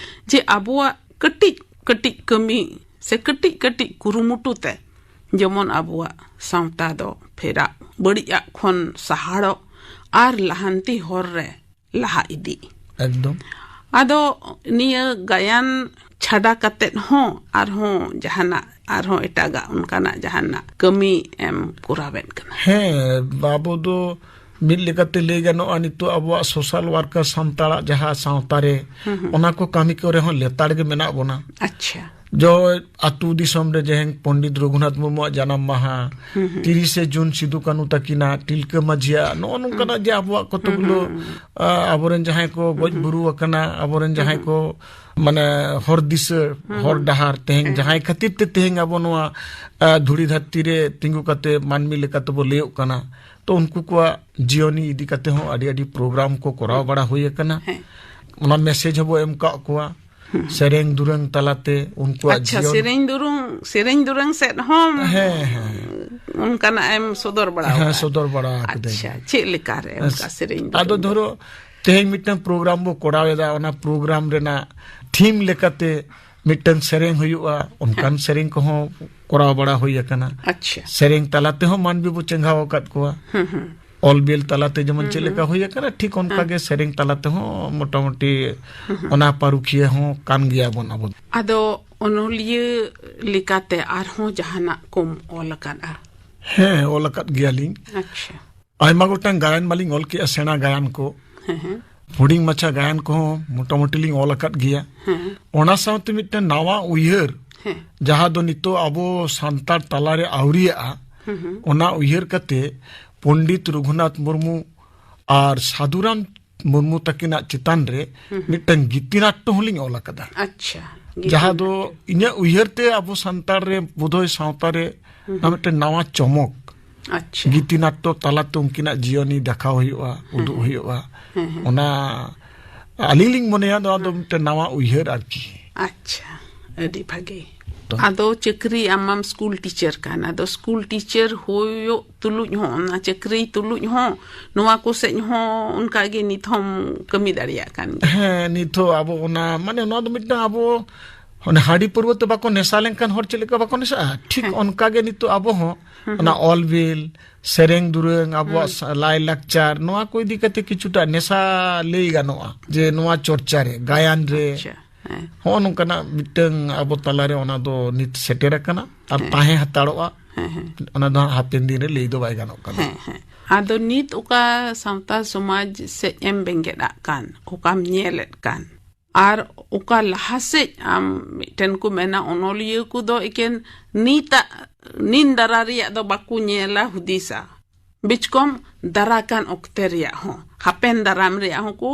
ᱡᱮ ᱟᱵᱚᱣᱟᱜ ᱠᱟᱹᱴᱤᱡ ᱠᱟᱹᱴᱤᱡ ᱠᱟᱹᱢᱤ ᱥᱮ ᱠᱟᱹᱴᱤᱡ ᱠᱟᱹᱴᱤᱡ ᱠᱩᱨᱩᱢᱩᱴᱩ ᱛᱮ ᱡᱮᱢᱚᱱ ᱟᱵᱚᱣᱟᱜ ᱥᱟᱶᱛᱟ ᱫᱚ ᱯᱷᱮᱨᱟᱜ, ᱵᱟᱹᱲᱤᱡᱟᱜ ᱠᱷᱚᱱ ᱥᱟᱦᱟᱲᱚᱜ ᱟᱨ ᱞᱟᱦᱟᱱᱛᱤ ᱦᱚᱨ ᱨᱮ ᱞᱟᱦᱟ ᱤᱫᱤ᱾ ᱮᱠᱫᱚᱢ᱾ ᱟᱫᱚ ᱱᱤᱭᱟᱹ ᱜᱟᱭᱟᱱ ᱪᱷᱟᱰᱟ ᱠᱟᱛᱮᱫ ᱦᱚᱸ ᱟᱨᱦᱚᱸ ᱡᱟᱦᱟᱱᱟᱜ, ᱟᱨᱦᱚᱸ ᱮᱴᱟᱜᱟᱜ ᱚᱱᱠᱟᱱᱟᱜ ᱡᱟᱦᱟᱱᱟᱜ ᱠᱟᱹᱢᱤ ᱮᱢ ᱠᱚᱨᱟᱣᱮᱫ ᱠᱟᱱᱟ? ᱦᱮᱸ, ᱟᱵᱚ ᱫᱚ ᱢᱤᱫ ᱞᱮᱠᱟᱛᱮ ᱞᱟᱹᱭ ᱜᱟᱱᱚᱜᱼᱟ, ᱱᱤᱛᱚᱜ ᱟᱵᱚᱣᱟᱜ ᱥᱳᱥᱟᱞ ᱣᱟᱨᱠᱟᱨ ᱥᱟᱱᱛᱟᱲᱟᱜ ᱡᱟᱦᱟᱸ ᱥᱟᱶᱛᱟ ᱨᱮ, ᱦᱩᱸ, ᱦᱩᱸ᱾ ᱚᱱᱟ ᱠᱚ ᱠᱟᱹᱢᱤ ᱠᱚᱨᱮ ᱦᱚᱸ ᱞᱮᱛᱟᱲ ᱜᱮ ᱢᱮᱱᱟᱜ ᱵᱚᱱᱟ᱾ ᱟᱪᱪᱷᱟ᱾ ᱡᱚ ᱟᱹᱛᱩ ᱫᱤᱥᱚᱢ ᱨᱮ ᱡᱮᱦᱮᱧ ᱯᱚᱱᱰᱤᱛ ᱨᱚᱜᱷᱩᱱᱟᱛᱷ ᱢᱩᱨᱢᱩᱣᱟᱜ ᱡᱟᱱᱟᱢ ᱢᱟᱦᱟ, ᱦᱩᱸ, ᱦᱩᱸ᱾ ᱛᱤᱨᱤᱥᱮ ᱡᱩᱱ ᱥᱤᱫᱩ ᱠᱟᱹᱱᱩ ᱛᱟᱹᱠᱤᱱᱟᱜ, ᱛᱤᱞᱠᱟᱹ ᱢᱟᱹᱡᱷᱤᱭᱟᱜ, ᱱᱚᱜᱼᱚ ᱱᱚᱝᱠᱟᱱᱟᱜ ᱦᱩᱸ᱾ ᱡᱮ ᱟᱵᱚᱣᱟᱜ ᱠᱚᱛᱚ ᱦᱩᱸ, ᱜᱩᱞᱳ, ᱦᱩᱸ, ᱦᱩᱸ᱾ ᱟ, ᱟᱵᱚᱨᱮᱱ ᱡᱟᱦᱟᱸᱭ ᱠᱚ ᱜᱚᱡ ᱦᱩᱸ, ᱦᱩᱸ᱾ ᱵᱩᱨᱩ ᱟᱠᱟᱱᱟ, ᱟᱵᱚᱨᱮᱱ ᱡᱟᱦᱟᱸᱭ ᱦᱩᱸ, ᱦᱩᱸ᱾ ᱠᱚ, ᱢᱟᱱᱮ, ᱦᱚᱨ ᱫᱤᱥᱟᱹ, ᱦᱩᱸ, ᱦᱚᱨ ᱦᱩᱸ᱾ ᱰᱟᱦᱟᱨ, ᱛᱮᱦᱮᱧ ᱦᱮᱸ᱾ ᱡᱟᱦᱟᱸᱭ ᱠᱷᱟᱹᱛᱤᱨ ᱛᱮ ᱛᱮᱦᱮᱧ ᱟᱵᱚ ᱱᱚᱣᱟ, ᱟ, ᱫᱷᱩᱲᱤ ᱫᱷᱟᱹᱨᱛᱤ ᱨᱮ ᱛᱤᱸᱜᱩ ᱠᱟᱛᱮ ᱢᱟᱹᱱᱢᱤ ᱞᱮᱠᱟ ᱛᱮᱵᱚ ᱞᱟᱹᱭᱚᱜ ᱠᱟᱱᱟ, ᱛᱚ ᱩᱱᱠᱩ ᱠᱚᱣᱟᱜ ᱡᱤᱭᱚᱱᱤ ᱤᱫᱤ ᱠᱟᱛᱮ ᱦᱚᱸ ᱟᱹᱰᱤ ᱟᱹᱰᱤ ᱯᱨᱳᱜᱨᱟᱢ ᱠᱚ ᱠᱚᱨᱟᱣ ᱦᱩᱸ᱾ ᱵᱟᱲᱟ ᱦᱩᱭ ᱟᱠᱟᱱᱟ᱾ ᱦᱮᱸ᱾ ᱚᱱᱟ ᱢᱮᱥᱮᱡᱽ ᱦᱚᱸᱵᱚ ᱮᱢ ᱠᱟᱜ ᱠᱚᱣᱟ᱾ ᱦᱩᱸ᱾ ᱥᱮᱨᱮᱧ ᱫᱩᱨᱟᱹᱝ ᱛᱟᱞᱟᱛᱮ ᱩᱱᱠᱩᱣᱟᱜ ᱟᱪᱪᱷᱟ, ᱡᱤᱭᱚᱱ ᱥᱮᱨᱮᱧ ᱫᱩᱨᱟᱹᱝ, ᱥᱮᱨᱮᱧ ᱫᱩᱨᱟᱹᱝ ᱥᱮᱫ ᱦᱚᱸ ᱦᱮᱸ, ᱦᱮᱸ᱾ ᱚᱱᱠᱟᱱᱟᱜ ᱮᱢ ᱥᱚᱫᱚᱨ ᱵᱟᱲᱟ ᱦᱮᱸ, ᱟᱠᱟᱫᱟ? ᱥᱚᱫᱚᱨ ᱵᱟᱲᱟ ᱟᱠᱟᱫᱟᱹᱧ᱾ ᱟᱪᱪᱷᱟ, ᱪᱮᱫ ᱞᱮᱠᱟ ᱨᱮ ᱚᱱᱠᱟ ᱥᱮᱨᱮᱧ ᱟᱫᱚ ᱫᱩᱨᱟᱹᱝ ᱫᱚ? ᱫᱷᱚᱨᱚ, ᱛᱮᱦᱮᱧ ᱢᱤᱫᱴᱟᱝ ᱯᱨᱳᱜᱨᱟᱢ ᱵᱚ ᱠᱚᱨᱟᱣ ᱮᱫᱟ, ᱚᱱᱟ ᱯᱨᱳᱜᱨᱟᱢ ᱨᱮᱱᱟᱜ ᱛᱷᱤᱢ ᱞᱮᱠᱟᱛᱮ ᱢᱤᱫᱴᱟᱝ ᱥᱮᱨᱮᱧ ᱦᱩᱭᱩᱜᱼᱟ, ᱚᱱᱠᱟᱱ ᱦᱮᱸ᱾ ᱥᱮᱨᱮᱧ ᱠᱚᱦᱚᱸ ᱠᱚᱨᱟᱣ ᱵᱟᱲᱟ ᱦᱩᱭ ᱟᱠᱟᱱᱟ᱾ ᱟᱪᱪᱷᱟ᱾ ᱥᱮᱨᱮᱧ ᱛᱟᱞᱟ ᱛᱮᱦᱚᱸ ᱢᱟᱹᱱᱢᱤ ᱵᱚ ᱪᱮᱸᱜᱷᱟᱣ ᱟᱠᱟᱫ ᱠᱚᱣᱟ᱾ ᱦᱩᱸ, ᱦᱩᱸ᱾ ᱚᱞ ᱵᱤᱞ ᱛᱟᱞᱟᱛᱮ ᱡᱮᱢᱚᱱ ᱦᱩᱸ, ᱪᱮᱫ ᱦᱩᱸ᱾ ᱞᱮᱠᱟ ᱦᱩᱭ ᱟᱠᱟᱱᱟ, ᱴᱷᱤᱠ ᱚᱱᱠᱟ ᱦᱮᱸ᱾ ᱜᱮ ᱥᱮᱨᱮᱧ ᱛᱟᱞᱟ ᱛᱮᱦᱚᱸ ᱢᱚᱴᱟᱢᱩᱴᱤ ᱦᱩᱸ, ᱦᱩᱸ᱾ ᱚᱱᱟ ᱯᱟᱹᱨᱩᱠᱷᱤᱭᱟᱹ ᱦᱚᱸ ᱠᱟᱱ ᱜᱮᱭᱟᱵᱚᱱ ᱟᱵᱚ ᱫᱚ᱾ ᱟᱫᱚ ᱚᱱᱚᱞᱤᱭᱟᱹ ᱞᱮᱠᱟᱛᱮ ᱟᱨᱦᱚᱸ ᱡᱟᱦᱟᱱᱟᱜ ᱠᱚᱢ ᱚᱞ ᱟᱠᱟᱫᱼᱟ? ᱦᱮᱸ, ᱚᱞ ᱟᱠᱟᱫ ᱜᱮᱭᱟᱞᱤᱧ᱾ ᱟᱪᱪᱷᱟ᱾ ᱟᱭᱢᱟ ᱜᱚᱴᱟᱝ ᱜᱟᱭᱟᱱ ᱢᱟᱞᱤᱧ ᱚᱞ ᱠᱮᱜᱼᱟ, ᱥᱮᱬᱟ ᱜᱟᱭᱟᱱ ᱠᱚ᱾ ᱦᱮᱸ, ᱦᱮᱸ᱾ ᱦᱩᱰᱤᱧ ᱢᱟᱪᱷᱟ ᱜᱟᱭᱟᱱ ᱠᱚᱦᱚᱸ ᱢᱚᱴᱟᱢᱩᱴᱤ ᱞᱤᱧ ᱚᱞ ᱟᱠᱟᱫ ᱜᱮᱭᱟ᱾ ᱦᱮᱸ᱾ ᱚᱱᱟ ᱥᱟᱶᱛᱮ ᱢᱤᱫᱴᱮᱱ ᱱᱟᱣᱟ ᱩᱭᱦᱟᱹᱨ, ᱦᱮᱸ᱾ ᱡᱟᱦᱟᱸ ᱫᱚ ᱱᱤᱛᱚᱜ ᱟᱵᱚ ᱥᱟᱱᱛᱟᱲ ᱛᱟᱞᱟᱨᱮ ᱟᱹᱣᱨᱤᱭᱟᱜᱼᱟ, ᱦᱩᱸ, ᱦᱩᱸ᱾ ᱚᱱᱟ ᱩᱭᱦᱟᱹᱨ ᱠᱟᱛᱮ ᱯᱚᱱᱰᱤᱛ ᱨᱚᱜᱷᱩᱱᱟᱛᱷ ᱢᱩᱨᱢᱩ ᱟᱨ ᱥᱟᱹᱫᱷᱩᱨᱟᱢ ᱢᱩᱨᱢᱩ ᱛᱟᱹᱠᱤᱱᱟᱜ ᱪᱮᱛᱟᱱ ᱨᱮ ᱦᱩᱸ, ᱦᱩᱸ᱾ ᱢᱤᱫᱴᱟᱝ ᱜᱤᱛᱤ ᱱᱟᱴᱴᱚ ᱦᱚᱸᱞᱤᱧ ᱚᱞ ᱟᱠᱟᱫᱟ᱾ ᱟᱪᱪᱷᱟ, ᱜᱤᱛᱤ ᱡᱟᱦᱟᱸ ᱫᱚ ᱱᱟᱴᱴᱚ᱾ ᱤᱧᱟᱹᱜ ᱩᱭᱦᱟᱹᱨ ᱛᱮ ᱟᱵᱚ ᱥᱟᱱᱛᱟᱲ ᱨᱮ ᱵᱳᱫᱷᱚᱭ ᱥᱟᱶᱛᱟ ᱨᱮ ᱦᱩᱸ, ᱚᱱᱟ ᱦᱩᱸ᱾ ᱢᱤᱫᱴᱟᱝ ᱱᱟᱣᱟ ᱪᱚᱢᱚᱠ᱾ ᱟᱪᱪᱷᱟ᱾ ᱜᱤᱛᱤ ᱱᱟᱴᱴᱚ ᱛᱟᱞᱟᱛᱮ ᱩᱱᱠᱤᱱᱟᱜ ᱡᱤᱭᱚᱱᱤ ᱫᱮᱠᱷᱟᱣ ᱦᱩᱭᱩᱜᱼᱟ, ᱦᱩᱸ, ᱩᱫᱩᱜ ᱦᱩᱸ᱾ ᱦᱩᱭᱩᱜᱼᱟ᱾ ᱦᱩᱸ, ᱦᱩᱸ᱾ ᱚᱱᱟ ᱟᱹᱞᱤᱧ ᱞᱤᱧ ᱢᱚᱱᱮᱭᱟ ᱱᱚᱣᱟ ᱫᱚ ᱦᱩᱸ᱾ ᱢᱤᱫᱴᱟᱝ ᱱᱟᱣᱟ ᱩᱭᱦᱟᱹᱨ ᱟᱨᱠᱤ᱾ ᱟᱪᱪᱷᱟ, ᱟᱹᱰᱤ ᱵᱷᱟᱹᱜᱤ᱾ ᱚᱠᱛᱚ᱾ ᱟᱫᱚ ᱪᱟᱹᱠᱨᱤ, ᱟᱢ ᱢᱟᱢ ᱥᱠᱩᱞ ᱴᱤᱪᱟᱨ ᱠᱟᱱ, ᱟᱫᱚ ᱥᱠᱩᱞ ᱴᱤᱪᱟᱨ ᱦᱩᱭᱩᱜ ᱛᱩᱞᱩᱡ ᱦᱚᱸ, ᱚᱱᱟ ᱪᱟᱹᱠᱨᱤ ᱛᱩᱞᱩᱡ ᱦᱚᱸ, ᱱᱚᱣᱟ ᱠᱚ ᱥᱮᱫ ᱦᱚᱸ ᱚᱱᱠᱟ ᱜᱮ ᱱᱤᱛ ᱦᱚᱸᱢ ᱠᱟᱹᱢᱤ ᱫᱟᱲᱮᱭᱟᱜ ᱠᱟᱱ ᱜᱮᱭᱟ᱾ ᱦᱮᱸ, ᱱᱤᱛ ᱦᱚᱸ ᱟᱵᱚ ᱚᱱᱟ, ᱢᱟᱱᱮ, ᱱᱚᱣᱟ ᱫᱚ ᱢᱤᱫᱴᱟᱝ ᱟᱵᱚ, ᱚᱱᱮ, ᱦᱟᱺᱰᱤ ᱯᱟᱹᱨᱣᱟᱹ ᱛᱮ ᱵᱟᱠᱚ ᱱᱮᱥᱟ ᱞᱮᱱᱠᱷᱟᱱ ᱦᱚᱲ ᱪᱮᱫ ᱞᱮᱠᱟ ᱵᱟᱠᱚ ᱱᱮᱥᱟᱜᱼᱟ, ᱴᱷᱤᱠ ᱦᱮᱸ᱾ ᱚᱱᱠᱟ ᱜᱮ ᱱᱤᱛᱚᱜ ᱟᱵᱚ ᱦᱚᱸ ᱦᱩᱸ, ᱚᱱᱟ ᱦᱩᱸ᱾ ᱚᱞ ᱵᱤᱞ, ᱥᱮᱨᱮᱧ ᱫᱩᱨᱟᱹᱝ, ᱟᱵᱚᱣᱟᱜ ᱦᱩᱸ᱾ ᱥᱟ-, ᱞᱟᱭᱼᱞᱟᱠᱪᱟᱨ, ᱱᱚᱣᱟ ᱠᱚ ᱤᱫᱤ ᱠᱟᱛᱮ ᱠᱤᱪᱷᱩᱴᱟ ᱱᱮᱥᱟ ᱞᱟᱹᱭ ᱜᱟᱱᱚᱜᱼᱟ, ᱡᱮ ᱱᱚᱣᱟ ᱪᱚᱨᱪᱟ ᱨᱮ, ᱜᱟᱭᱟᱱ ᱨᱮ, ᱟᱪᱪᱷᱟ, ᱦᱮᱸ᱾ ᱦᱚᱸᱜᱼᱚ ᱱᱚᱝᱠᱟᱱᱟᱜ ᱢᱤᱫᱴᱟᱝ ᱟᱵᱚ ᱛᱟᱞᱟᱨᱮ ᱚᱱᱟ ᱫᱚ ᱱᱤᱛ ᱥᱮᱴᱮᱨ ᱟᱠᱟᱱᱟ ᱟᱨ ᱦᱮᱸ᱾ ᱛᱟᱦᱮᱸ ᱦᱟᱛᱟᱲᱚᱜᱼᱟ᱾ ᱦᱮᱸ, ᱦᱮᱸ᱾ ᱚᱱᱟ ᱫᱚ ᱦᱟᱸᱜ ᱦᱟᱯᱮᱱ ᱫᱤᱱ ᱨᱮ ᱞᱟᱹᱭ ᱫᱚ ᱵᱟᱭ ᱜᱟᱱᱚᱜ ᱠᱟᱱᱟ᱾ ᱦᱮᱸ, ᱦᱮᱸ᱾ ᱟᱫᱚ ᱱᱤᱛ ᱚᱠᱟ ᱥᱟᱶᱛᱟ ᱥᱚᱢᱟᱡᱽ ᱥᱮᱫ ᱮᱢ ᱵᱮᱸᱜᱮᱫ ᱟᱜ ᱠᱟᱱ, ᱚᱠᱟᱢ ᱧᱮᱞᱮᱫ ᱠᱟᱱ, ᱟᱨ ᱚᱠᱟ ᱞᱟᱦᱟ ᱥᱮᱫ ᱟᱢ ᱢᱤᱫᱴᱮᱱ ᱠᱚ ᱢᱮᱱᱟ, ᱚᱱᱚᱞᱤᱭᱟᱹ ᱠᱚᱫᱚ ᱮᱠᱮᱱ ᱱᱤᱛᱟᱜ, ᱱᱤᱱ ᱫᱟᱨᱟ ᱨᱮᱭᱟᱜ ᱫᱚ ᱵᱟᱠᱚ ᱧᱮᱞᱟ, ᱦᱩᱫᱤᱥᱟ᱾ ᱵᱤᱪᱠᱚᱢ ᱫᱟᱨᱟ ᱠᱟᱱ ᱚᱠᱛᱮ ᱨᱮᱭᱟᱜ ᱦᱚᱸ, ᱦᱟᱯᱮᱱ ᱫᱟᱨᱟᱢ ᱨᱮᱭᱟᱜ ᱦᱚᱸ ᱠᱚ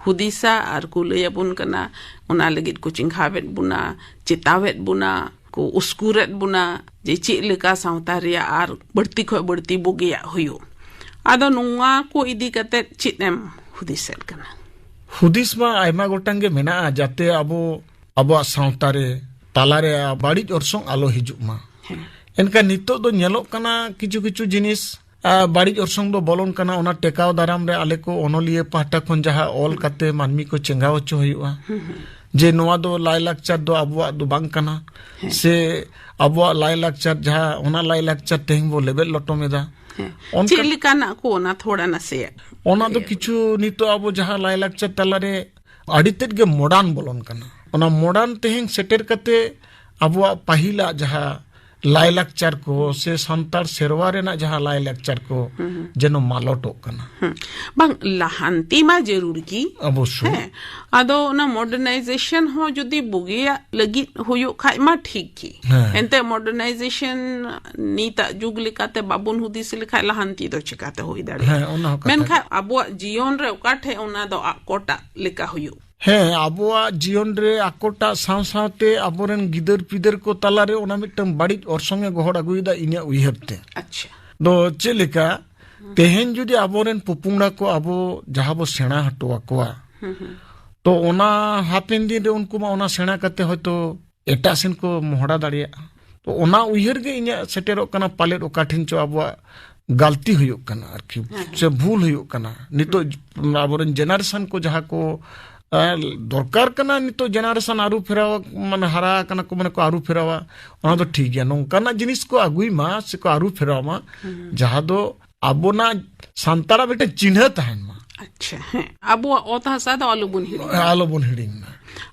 ᱦᱩᱫᱤᱥᱟ ᱟᱨ ᱠᱚ ᱞᱟᱹᱭ ᱟᱵᱚᱱ ᱠᱟᱱᱟ, ᱚᱱᱟ ᱞᱟᱹᱜᱤᱫ ᱠᱚ ᱪᱮᱸᱜᱷᱟᱣᱮᱫ ᱵᱚᱱᱟ, ᱪᱮᱛᱟᱣᱮᱫ ᱵᱚᱱᱟ, ᱠᱚ ᱩᱥᱠᱩᱨᱮᱫ ᱵᱚᱱᱟ ᱡᱮ ᱪᱮᱫ ᱞᱮᱠᱟ ᱥᱟᱶᱛᱟ ᱨᱮᱭᱟᱜ ᱟᱨ ᱵᱟᱹᱲᱛᱤ ᱠᱷᱚᱱ ᱵᱟᱹᱲᱛᱤ ᱵᱩᱜᱤᱭᱟᱜ ᱦᱩᱭᱩᱜ᱾ ᱟᱫᱚ ᱱᱚᱣᱟ ᱠᱚ ᱤᱫᱤ ᱠᱟᱛᱮ ᱪᱮᱫ ᱮᱢ ᱦᱩᱫᱤᱥᱮᱫ ᱠᱟᱱᱟ? ᱦᱩᱫᱤᱥ ᱢᱟ ᱟᱭᱢᱟ ᱜᱚᱴᱟᱝ ᱜᱮ ᱢᱮᱱᱟᱜᱼᱟ, ᱡᱟᱛᱮ ᱟᱵᱚ, ᱟᱵᱚᱣᱟᱜ ᱥᱟᱶᱛᱟ ᱨᱮ, ᱛᱟᱞᱟᱨᱮ ᱵᱟᱹᱲᱤᱡ ᱚᱨᱥᱚᱝ ᱟᱞᱚ ᱦᱤᱡᱩᱜ ᱢᱟ᱾ ᱦᱮᱸ᱾ ᱮᱱᱠᱷᱟᱱ ᱱᱤᱛᱚᱜ ᱫᱚ ᱧᱮᱞᱚᱜ ᱠᱟᱱᱟ, ᱠᱤᱪᱷᱩ ᱠᱤᱪᱷᱩ ᱡᱤᱱᱤᱥ, ᱟ, ᱵᱟᱹᱲᱤᱡ ᱚᱨᱥᱚᱝ ᱫᱚ ᱵᱚᱞᱚᱱ ᱠᱟᱱᱟ, ᱚᱱᱟ ᱴᱮᱠᱟᱣ ᱫᱟᱨᱟᱢ ᱨᱮ ᱟᱞᱮ ᱠᱚ ᱚᱱᱚᱞᱤᱭᱟᱹ ᱯᱟᱦᱴᱟ ᱠᱷᱚᱱ ᱡᱟᱦᱟᱸ ᱚᱞ ᱠᱟᱛᱮ ᱢᱟᱹᱱᱢᱤ ᱠᱚ ᱪᱮᱸᱜᱷᱟᱣ ᱦᱚᱪᱚ ᱦᱩᱭᱩᱜᱼᱟ, ᱦᱩᱸ, ᱦᱩᱸ᱾ ᱡᱮ ᱱᱚᱣᱟ ᱫᱚ ᱞᱟᱭᱼᱞᱟᱠᱪᱟᱨ ᱫᱚ ᱟᱵᱚᱣᱟᱜ ᱫᱚ ᱵᱟᱝ ᱠᱟᱱᱟ, ᱦᱮᱸ᱾ ᱥᱮ ᱟᱵᱚᱣᱟᱜ ᱞᱟᱭᱼᱞᱟᱠᱪᱟᱨ ᱡᱟᱦᱟᱸ, ᱚᱱᱟ ᱞᱟᱭᱼᱞᱟᱠᱪᱟᱨ ᱛᱮᱦᱮᱧ ᱵᱚ ᱞᱮᱵᱮᱫ ᱞᱚᱴᱚᱢ ᱮᱫᱟ᱾ ᱦᱮᱸ᱾ ᱚᱱᱠᱟ ᱪᱮᱫ ᱞᱮᱠᱟᱱᱟᱜ ᱠᱚ ᱚᱱᱟ ᱛᱷᱚᱲᱟ ᱱᱟᱥᱮᱭᱟᱜ ᱚᱱᱟ ᱫᱚ ᱞᱟᱹᱭ ᱠᱤᱪᱷᱩ ᱱᱤᱛᱚᱜ ᱟᱵᱚ ᱡᱟᱦᱟᱸ ᱞᱟᱭᱼᱞᱟᱠᱪᱟᱨ ᱛᱟᱞᱟᱨᱮ ᱟᱹᱰᱤ ᱛᱮᱫ ᱜᱮ ᱢᱚᱰᱟᱨᱱ ᱵᱚᱞᱚᱱ ᱠᱟᱱᱟ᱾ ᱚᱱᱟ ᱢᱚᱰᱟᱨᱱ ᱛᱮᱦᱮᱧ ᱥᱮᱴᱮᱨ ᱠᱟᱛᱮ ᱟᱵᱚᱣᱟᱜ ᱯᱟᱹᱦᱤᱞᱟᱜ ᱡᱟᱦᱟᱸ ᱞᱟᱭᱼᱞᱟᱠᱪᱟᱨ ᱠᱚ ᱥᱮ ᱥᱟᱱᱛᱟᱲ ᱥᱮᱨᱣᱟ ᱨᱮᱱᱟᱜ ᱡᱟᱦᱟᱸ ᱞᱟᱭᱼᱞᱟᱠᱪᱟᱨ ᱠᱚ ᱦᱩᱸ, ᱦᱩᱸ᱾ ᱡᱮᱱᱚ ᱢᱟᱞᱚᱴᱚᱜ ᱠᱟᱱᱟ᱾ ᱦᱩᱸ᱾ ᱵᱟᱝ, ᱞᱟᱦᱟᱱᱛᱤ ᱢᱟ ᱡᱟᱹᱨᱩᱲ ᱜᱮ᱾ ᱚᱵᱚᱥᱥᱳᱭ᱾ ᱦᱮᱸ, ᱟᱫᱚ ᱚᱱᱟ ᱢᱚᱰᱟᱨᱱᱟᱭᱡᱮᱥᱚᱱ ᱦᱚᱸ ᱡᱩᱫᱤ ᱵᱩᱜᱤᱭᱟᱜ ᱞᱟᱹᱜᱤᱫ ᱦᱩᱭᱩᱜ ᱠᱷᱟᱡ ᱢᱟ ᱴᱷᱤᱠ ᱜᱮ᱾ ᱦᱮᱸ᱾ ᱮᱱᱛᱮ ᱢᱚᱰᱟᱨᱱᱟᱭᱡᱮᱥᱚᱱ ᱱᱤᱛᱟᱜ ᱡᱩᱜᱽ ᱞᱮᱠᱟᱛᱮ ᱵᱟᱵᱚᱱ ᱦᱩᱫᱤᱥ ᱞᱮᱠᱷᱟᱡ ᱞᱟᱦᱟᱱᱛᱤ ᱫᱚ ᱪᱤᱠᱟᱛᱮ ᱦᱩᱭ ᱫᱟᱲᱮᱭᱟᱜᱼᱟ? ᱦᱮᱸ, ᱚᱱᱟ ᱦᱚᱸ ᱠᱟᱛᱷᱟ ᱢᱮᱱᱠᱷᱟᱱ ᱟᱵᱚᱣᱟᱜ ᱡᱤᱭᱚᱱ ᱨᱮ ᱚᱠᱟ ᱴᱷᱮᱡ ᱚᱱᱟ ᱫᱚ ᱟᱠᱚᱴᱟᱜ ᱞᱮᱠᱟ ᱦᱩᱭᱩᱜ᱾ ᱦᱮᱸ, ᱟᱵᱚᱣᱟᱜ ᱡᱤᱭᱚᱱ ᱨᱮ ᱟᱠᱚᱴᱟᱜ ᱥᱟᱶ ᱥᱟᱶᱛᱮ ᱟᱵᱚᱨᱮᱱ ᱜᱤᱫᱟᱹᱨ ᱯᱤᱫᱟᱹᱨ ᱠᱚ ᱛᱟᱞᱟᱨᱮ ᱚᱱᱟ ᱢᱤᱫᱴᱟᱝ ᱵᱟᱹᱲᱤᱡ ᱚᱨᱥᱚᱝ ᱮ ᱜᱚᱦᱚᱲ ᱟᱹᱜᱩᱭᱮᱫᱟ, ᱤᱧᱟᱹᱜ ᱩᱭᱦᱟᱹᱨ ᱛᱮ᱾ ᱟᱪᱪᱷᱟ᱾ ᱫᱚ ᱪᱮᱫ ᱞᱮᱠᱟ, ᱦᱩᱸ᱾ ᱛᱮᱦᱮᱧ ᱡᱩᱫᱤ ᱟᱵᱚᱨᱮᱱ ᱯᱚᱯᱚᱝᱲᱟ ᱠᱚ ᱟᱵᱚ ᱡᱟᱦᱟᱸ ᱵᱚ ᱥᱮᱬᱟ ᱦᱚᱴᱚ ᱟᱠᱚᱣᱟ, ᱦᱩᱸ, ᱦᱩᱸ᱾ ᱛᱚ ᱚᱱᱟ ᱦᱟᱯᱮᱱ ᱫᱤᱱ ᱨᱮ ᱩᱱᱠᱩ ᱢᱟ ᱚᱱᱟ ᱥᱮᱬᱟ ᱠᱟᱛᱮ ᱦᱚᱭᱛᱳ ᱮᱴᱟᱜ ᱥᱮᱱ ᱠᱚ ᱢᱚᱦᱰᱟ ᱫᱟᱲᱮᱭᱟᱜᱼᱟ᱾ ᱛᱚ ᱚᱱᱟ ᱩᱭᱦᱟᱹᱨ ᱜᱮ ᱤᱧᱟᱹᱜ ᱥᱮᱴᱮᱨᱚᱜ ᱠᱟᱱᱟ, ᱯᱟᱞᱮᱫ ᱚᱠᱟ ᱴᱷᱮᱱ ᱪᱚ ᱟᱵᱚᱣᱟᱜ ᱜᱟᱹᱞᱛᱤ ᱦᱩᱭᱩᱜ ᱠᱟᱱᱟ ᱟᱨᱠᱤ, ᱦᱮᱸ᱾ ᱥᱮ ᱵᱷᱩᱞ ᱦᱩᱭᱩᱜ ᱠᱟᱱᱟ᱾ ᱱᱤᱛᱚᱜ ᱟᱵᱚᱨᱮᱱ ᱡᱮᱱᱟᱨᱮᱥᱚᱱ ᱠᱚ ᱡᱟᱦᱟᱸ ᱠᱚ, ᱮ, ᱫᱚᱨᱠᱟᱨ ᱠᱟᱱᱟ ᱱᱤᱛᱚᱜ ᱡᱮᱱᱟᱨᱮᱥᱚᱱ ᱟᱹᱨᱩ ᱯᱷᱮᱨᱟᱣ, ᱢᱟᱱᱮ ᱦᱟᱨᱟ ᱟᱠᱟᱱᱟ ᱠᱚ, ᱢᱟᱱᱮ ᱠᱚ ᱟᱹᱨᱩ ᱯᱷᱮᱨᱟᱣᱟ, ᱚᱱᱟ ᱫᱚ ᱴᱷᱤᱠ ᱜᱮᱭᱟ᱾ ᱱᱚᱝᱠᱟᱱᱟᱜ ᱡᱤᱱᱤᱥ ᱠᱚ ᱟᱹᱜᱩᱭ ᱢᱟ ᱥᱮ ᱠᱚ ᱟᱹᱨᱩ ᱯᱷᱮᱨᱟᱣ ᱢᱟ, ᱦᱩᱸ᱾ ᱡᱟᱦᱟᱸ ᱫᱚ ᱟᱵᱚᱱᱟᱜ ᱥᱟᱱᱛᱟᱲᱟᱜ ᱢᱤᱫᱴᱮᱱ ᱪᱤᱱᱦᱟᱹ ᱛᱟᱦᱮᱱ ᱢᱟ᱾ ᱟᱪᱪᱷᱟ, ᱦᱮᱸ, ᱟᱵᱚᱣᱟᱜ ᱚᱛ ᱦᱟᱥᱟ ᱫᱚ ᱟᱞᱚᱵᱚᱱ ᱦᱤᱲᱤᱧ ᱢᱟ᱾ ᱟᱞᱚᱵᱚᱱ ᱦᱤᱲᱤᱧ ᱢᱟ᱾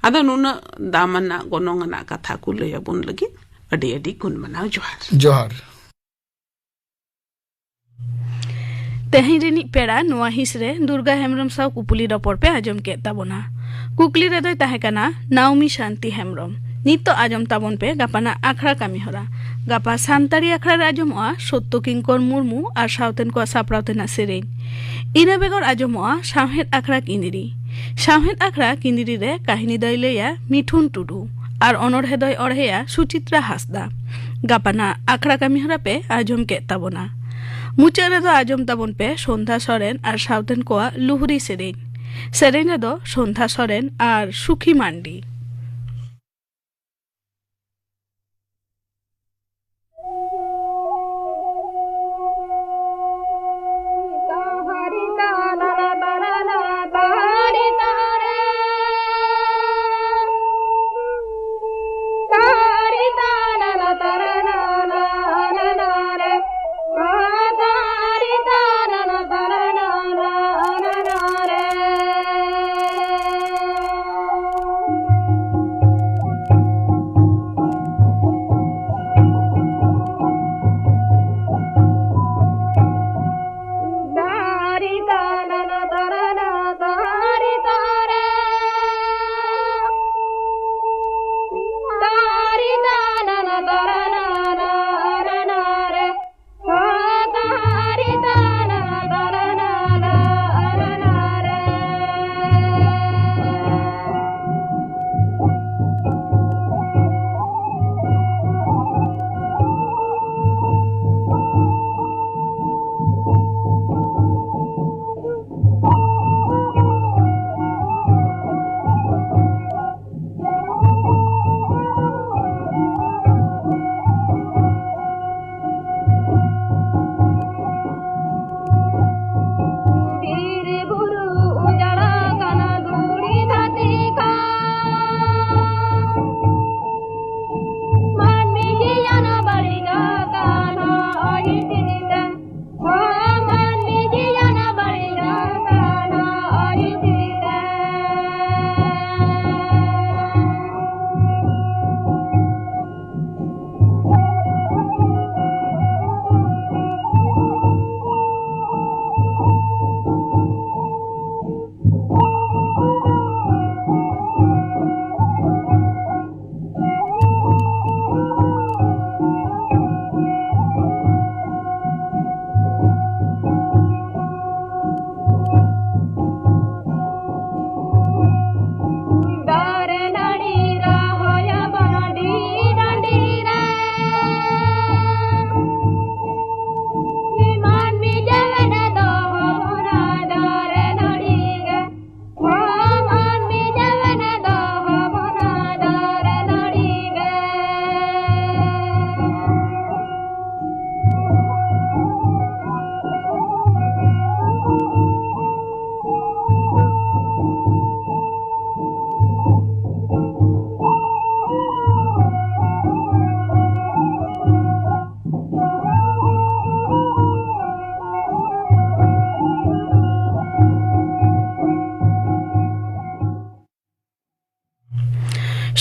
ᱟᱫᱚ ᱱᱩᱱᱟᱹᱜ ᱫᱟᱢ ᱟᱱᱟᱜ, ᱜᱚᱱᱚᱝ ᱟᱱᱟᱜ ᱠᱟᱛᱷᱟ ᱠᱚ ᱞᱟᱹᱭ ᱟᱵᱚᱱ ᱞᱟᱹᱜᱤᱫ ᱟᱹᱰᱤ ᱟᱹᱰᱤ ᱜᱩᱱ ᱢᱟᱱᱟᱣ ᱡᱚᱦᱟᱨ᱾ ᱡᱚᱦᱟᱨ᱾ ᱛᱮᱦᱮᱧ ᱨᱤᱱᱤᱡ ᱯᱮᱲᱟ ᱱᱚᱣᱟ ᱦᱤᱸᱥ ᱨᱮ ᱫᱩᱨᱜᱟ ᱦᱮᱢᱵᱽᱨᱚᱢ ᱥᱟᱶ ᱠᱩᱯᱩᱞᱤ ᱨᱚᱯᱚᱲ ᱯᱮ ᱟᱸᱡᱚᱢ ᱠᱮᱫ ᱛᱟᱵᱚᱱᱟ᱾ ᱠᱩᱠᱞᱤ ᱨᱮᱫᱚᱭ ᱛᱟᱦᱮᱸ ᱠᱟᱱᱟ ᱱᱟᱣᱢᱤ ᱥᱟᱱᱛᱤ ᱦᱮᱢᱵᱽᱨᱚᱢ᱾ ᱱᱤᱛᱚᱜ ᱟᱸᱡᱚᱢ ᱛᱟᱵᱚᱱ ᱯᱮ ᱜᱟᱯᱟᱱᱟᱜ ᱟᱠᱷᱲᱟ ᱠᱟᱹᱢᱤ ᱦᱚᱨᱟ᱾ ᱜᱟᱯᱟ ᱥᱟᱱᱛᱟᱲᱤ ᱟᱠᱷᱲᱟ ᱨᱮ ᱟᱸᱡᱚᱢᱚᱜᱼᱟ ᱥᱚᱛᱛᱚ ᱠᱤᱝᱠᱚᱨ ᱢᱩᱨᱢᱩ ᱟᱨ ᱥᱟᱶᱛᱮᱱ ᱠᱚᱣᱟᱜ ᱥᱟᱯᱲᱟᱣ ᱛᱮᱱᱟᱜ ᱥᱮᱨᱮᱧ᱾ ᱤᱱᱟᱹ ᱵᱮᱜᱚᱨ ᱟᱸᱡᱚᱢᱚᱜᱼᱟ ᱥᱟᱶᱦᱮᱫ ᱟᱠᱷᱲᱟ ᱠᱤᱱᱫᱤᱨᱤ᱾ ᱥᱟᱶᱦᱮᱫ ᱟᱠᱷᱲᱟ ᱠᱤᱱᱫᱤᱨᱤ ᱨᱮ ᱠᱟᱹᱦᱱᱤ ᱫᱚᱭ ᱞᱟᱹᱭᱟ ᱢᱤᱴᱷᱩᱱ ᱴᱩᱰᱩ ᱟᱨ ᱚᱱᱚᱬᱦᱮ ᱫᱚᱭ ᱚᱬᱦᱮᱭᱟ ᱥᱩᱪᱤᱛᱨᱟ ᱦᱟᱸᱥᱫᱟ᱾ ᱜᱟᱯᱟᱱᱟᱜ ᱟᱠᱷᱲᱟ ᱠᱟᱹᱢᱤ ᱦᱚᱨᱟ ᱯᱮ ᱟᱸᱡᱚᱢ ᱠᱮᱫ ᱛᱟᱵᱚᱱᱟ᱾ ᱢᱩᱪᱟᱹᱫ ᱨᱮᱫᱚ ᱟᱸᱡᱚᱢ ᱛᱟᱵᱚᱱ ᱯᱮ ᱥᱚᱱᱫᱷᱟ ᱥᱚᱨᱮᱱ ᱟᱨ ᱥᱟᱶᱛᱮᱱ ᱠᱚᱣᱟᱜ ᱞᱩᱦᱨᱤ ᱥᱮᱨᱮᱧ᱾ ᱥᱮᱨᱮᱧ ᱨᱮᱫᱚ ᱥᱚᱱᱫᱷᱟ ᱥᱚᱨᱮᱱ ᱟᱨ ᱥᱩᱠᱷᱤ ᱢᱟᱱᱰᱤ᱾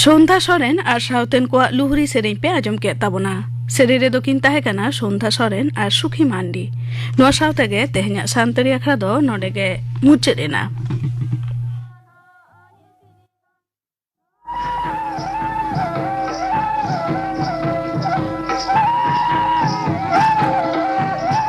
ᱥᱚᱱᱫᱷᱟ ᱥᱚᱨᱮᱱ ᱟᱨ ᱥᱟᱶᱛᱮᱱ ᱠᱚᱣᱟᱜ ᱞᱩᱦᱨᱤ ᱥᱮᱨᱮᱧ ᱯᱮ ᱟᱸᱡᱚᱢ ᱠᱮᱫ ᱛᱟᱵᱚᱱᱟ᱾ ᱥᱮᱨᱮᱧ ᱨᱮᱫᱚ ᱠᱤᱱ ᱛᱟᱦᱮᱸ ᱠᱟᱱᱟ ᱥᱚᱱᱫᱷᱟ ᱥᱚᱨᱮᱱ ᱟᱨ ᱥᱩᱠᱷᱤ ᱢᱟᱱᱰᱤ᱾ ᱱᱚᱣᱟ ᱥᱟᱶ ᱛᱮᱜᱮ ᱛᱮᱦᱮᱧᱟᱜ ᱥᱟᱱᱛᱟᱲᱤ ᱟᱠᱷᱲᱟ ᱫᱚ ᱱᱚᱰᱮ ᱜᱮ ᱢᱩᱪᱟᱹᱫ ᱮᱱᱟ᱾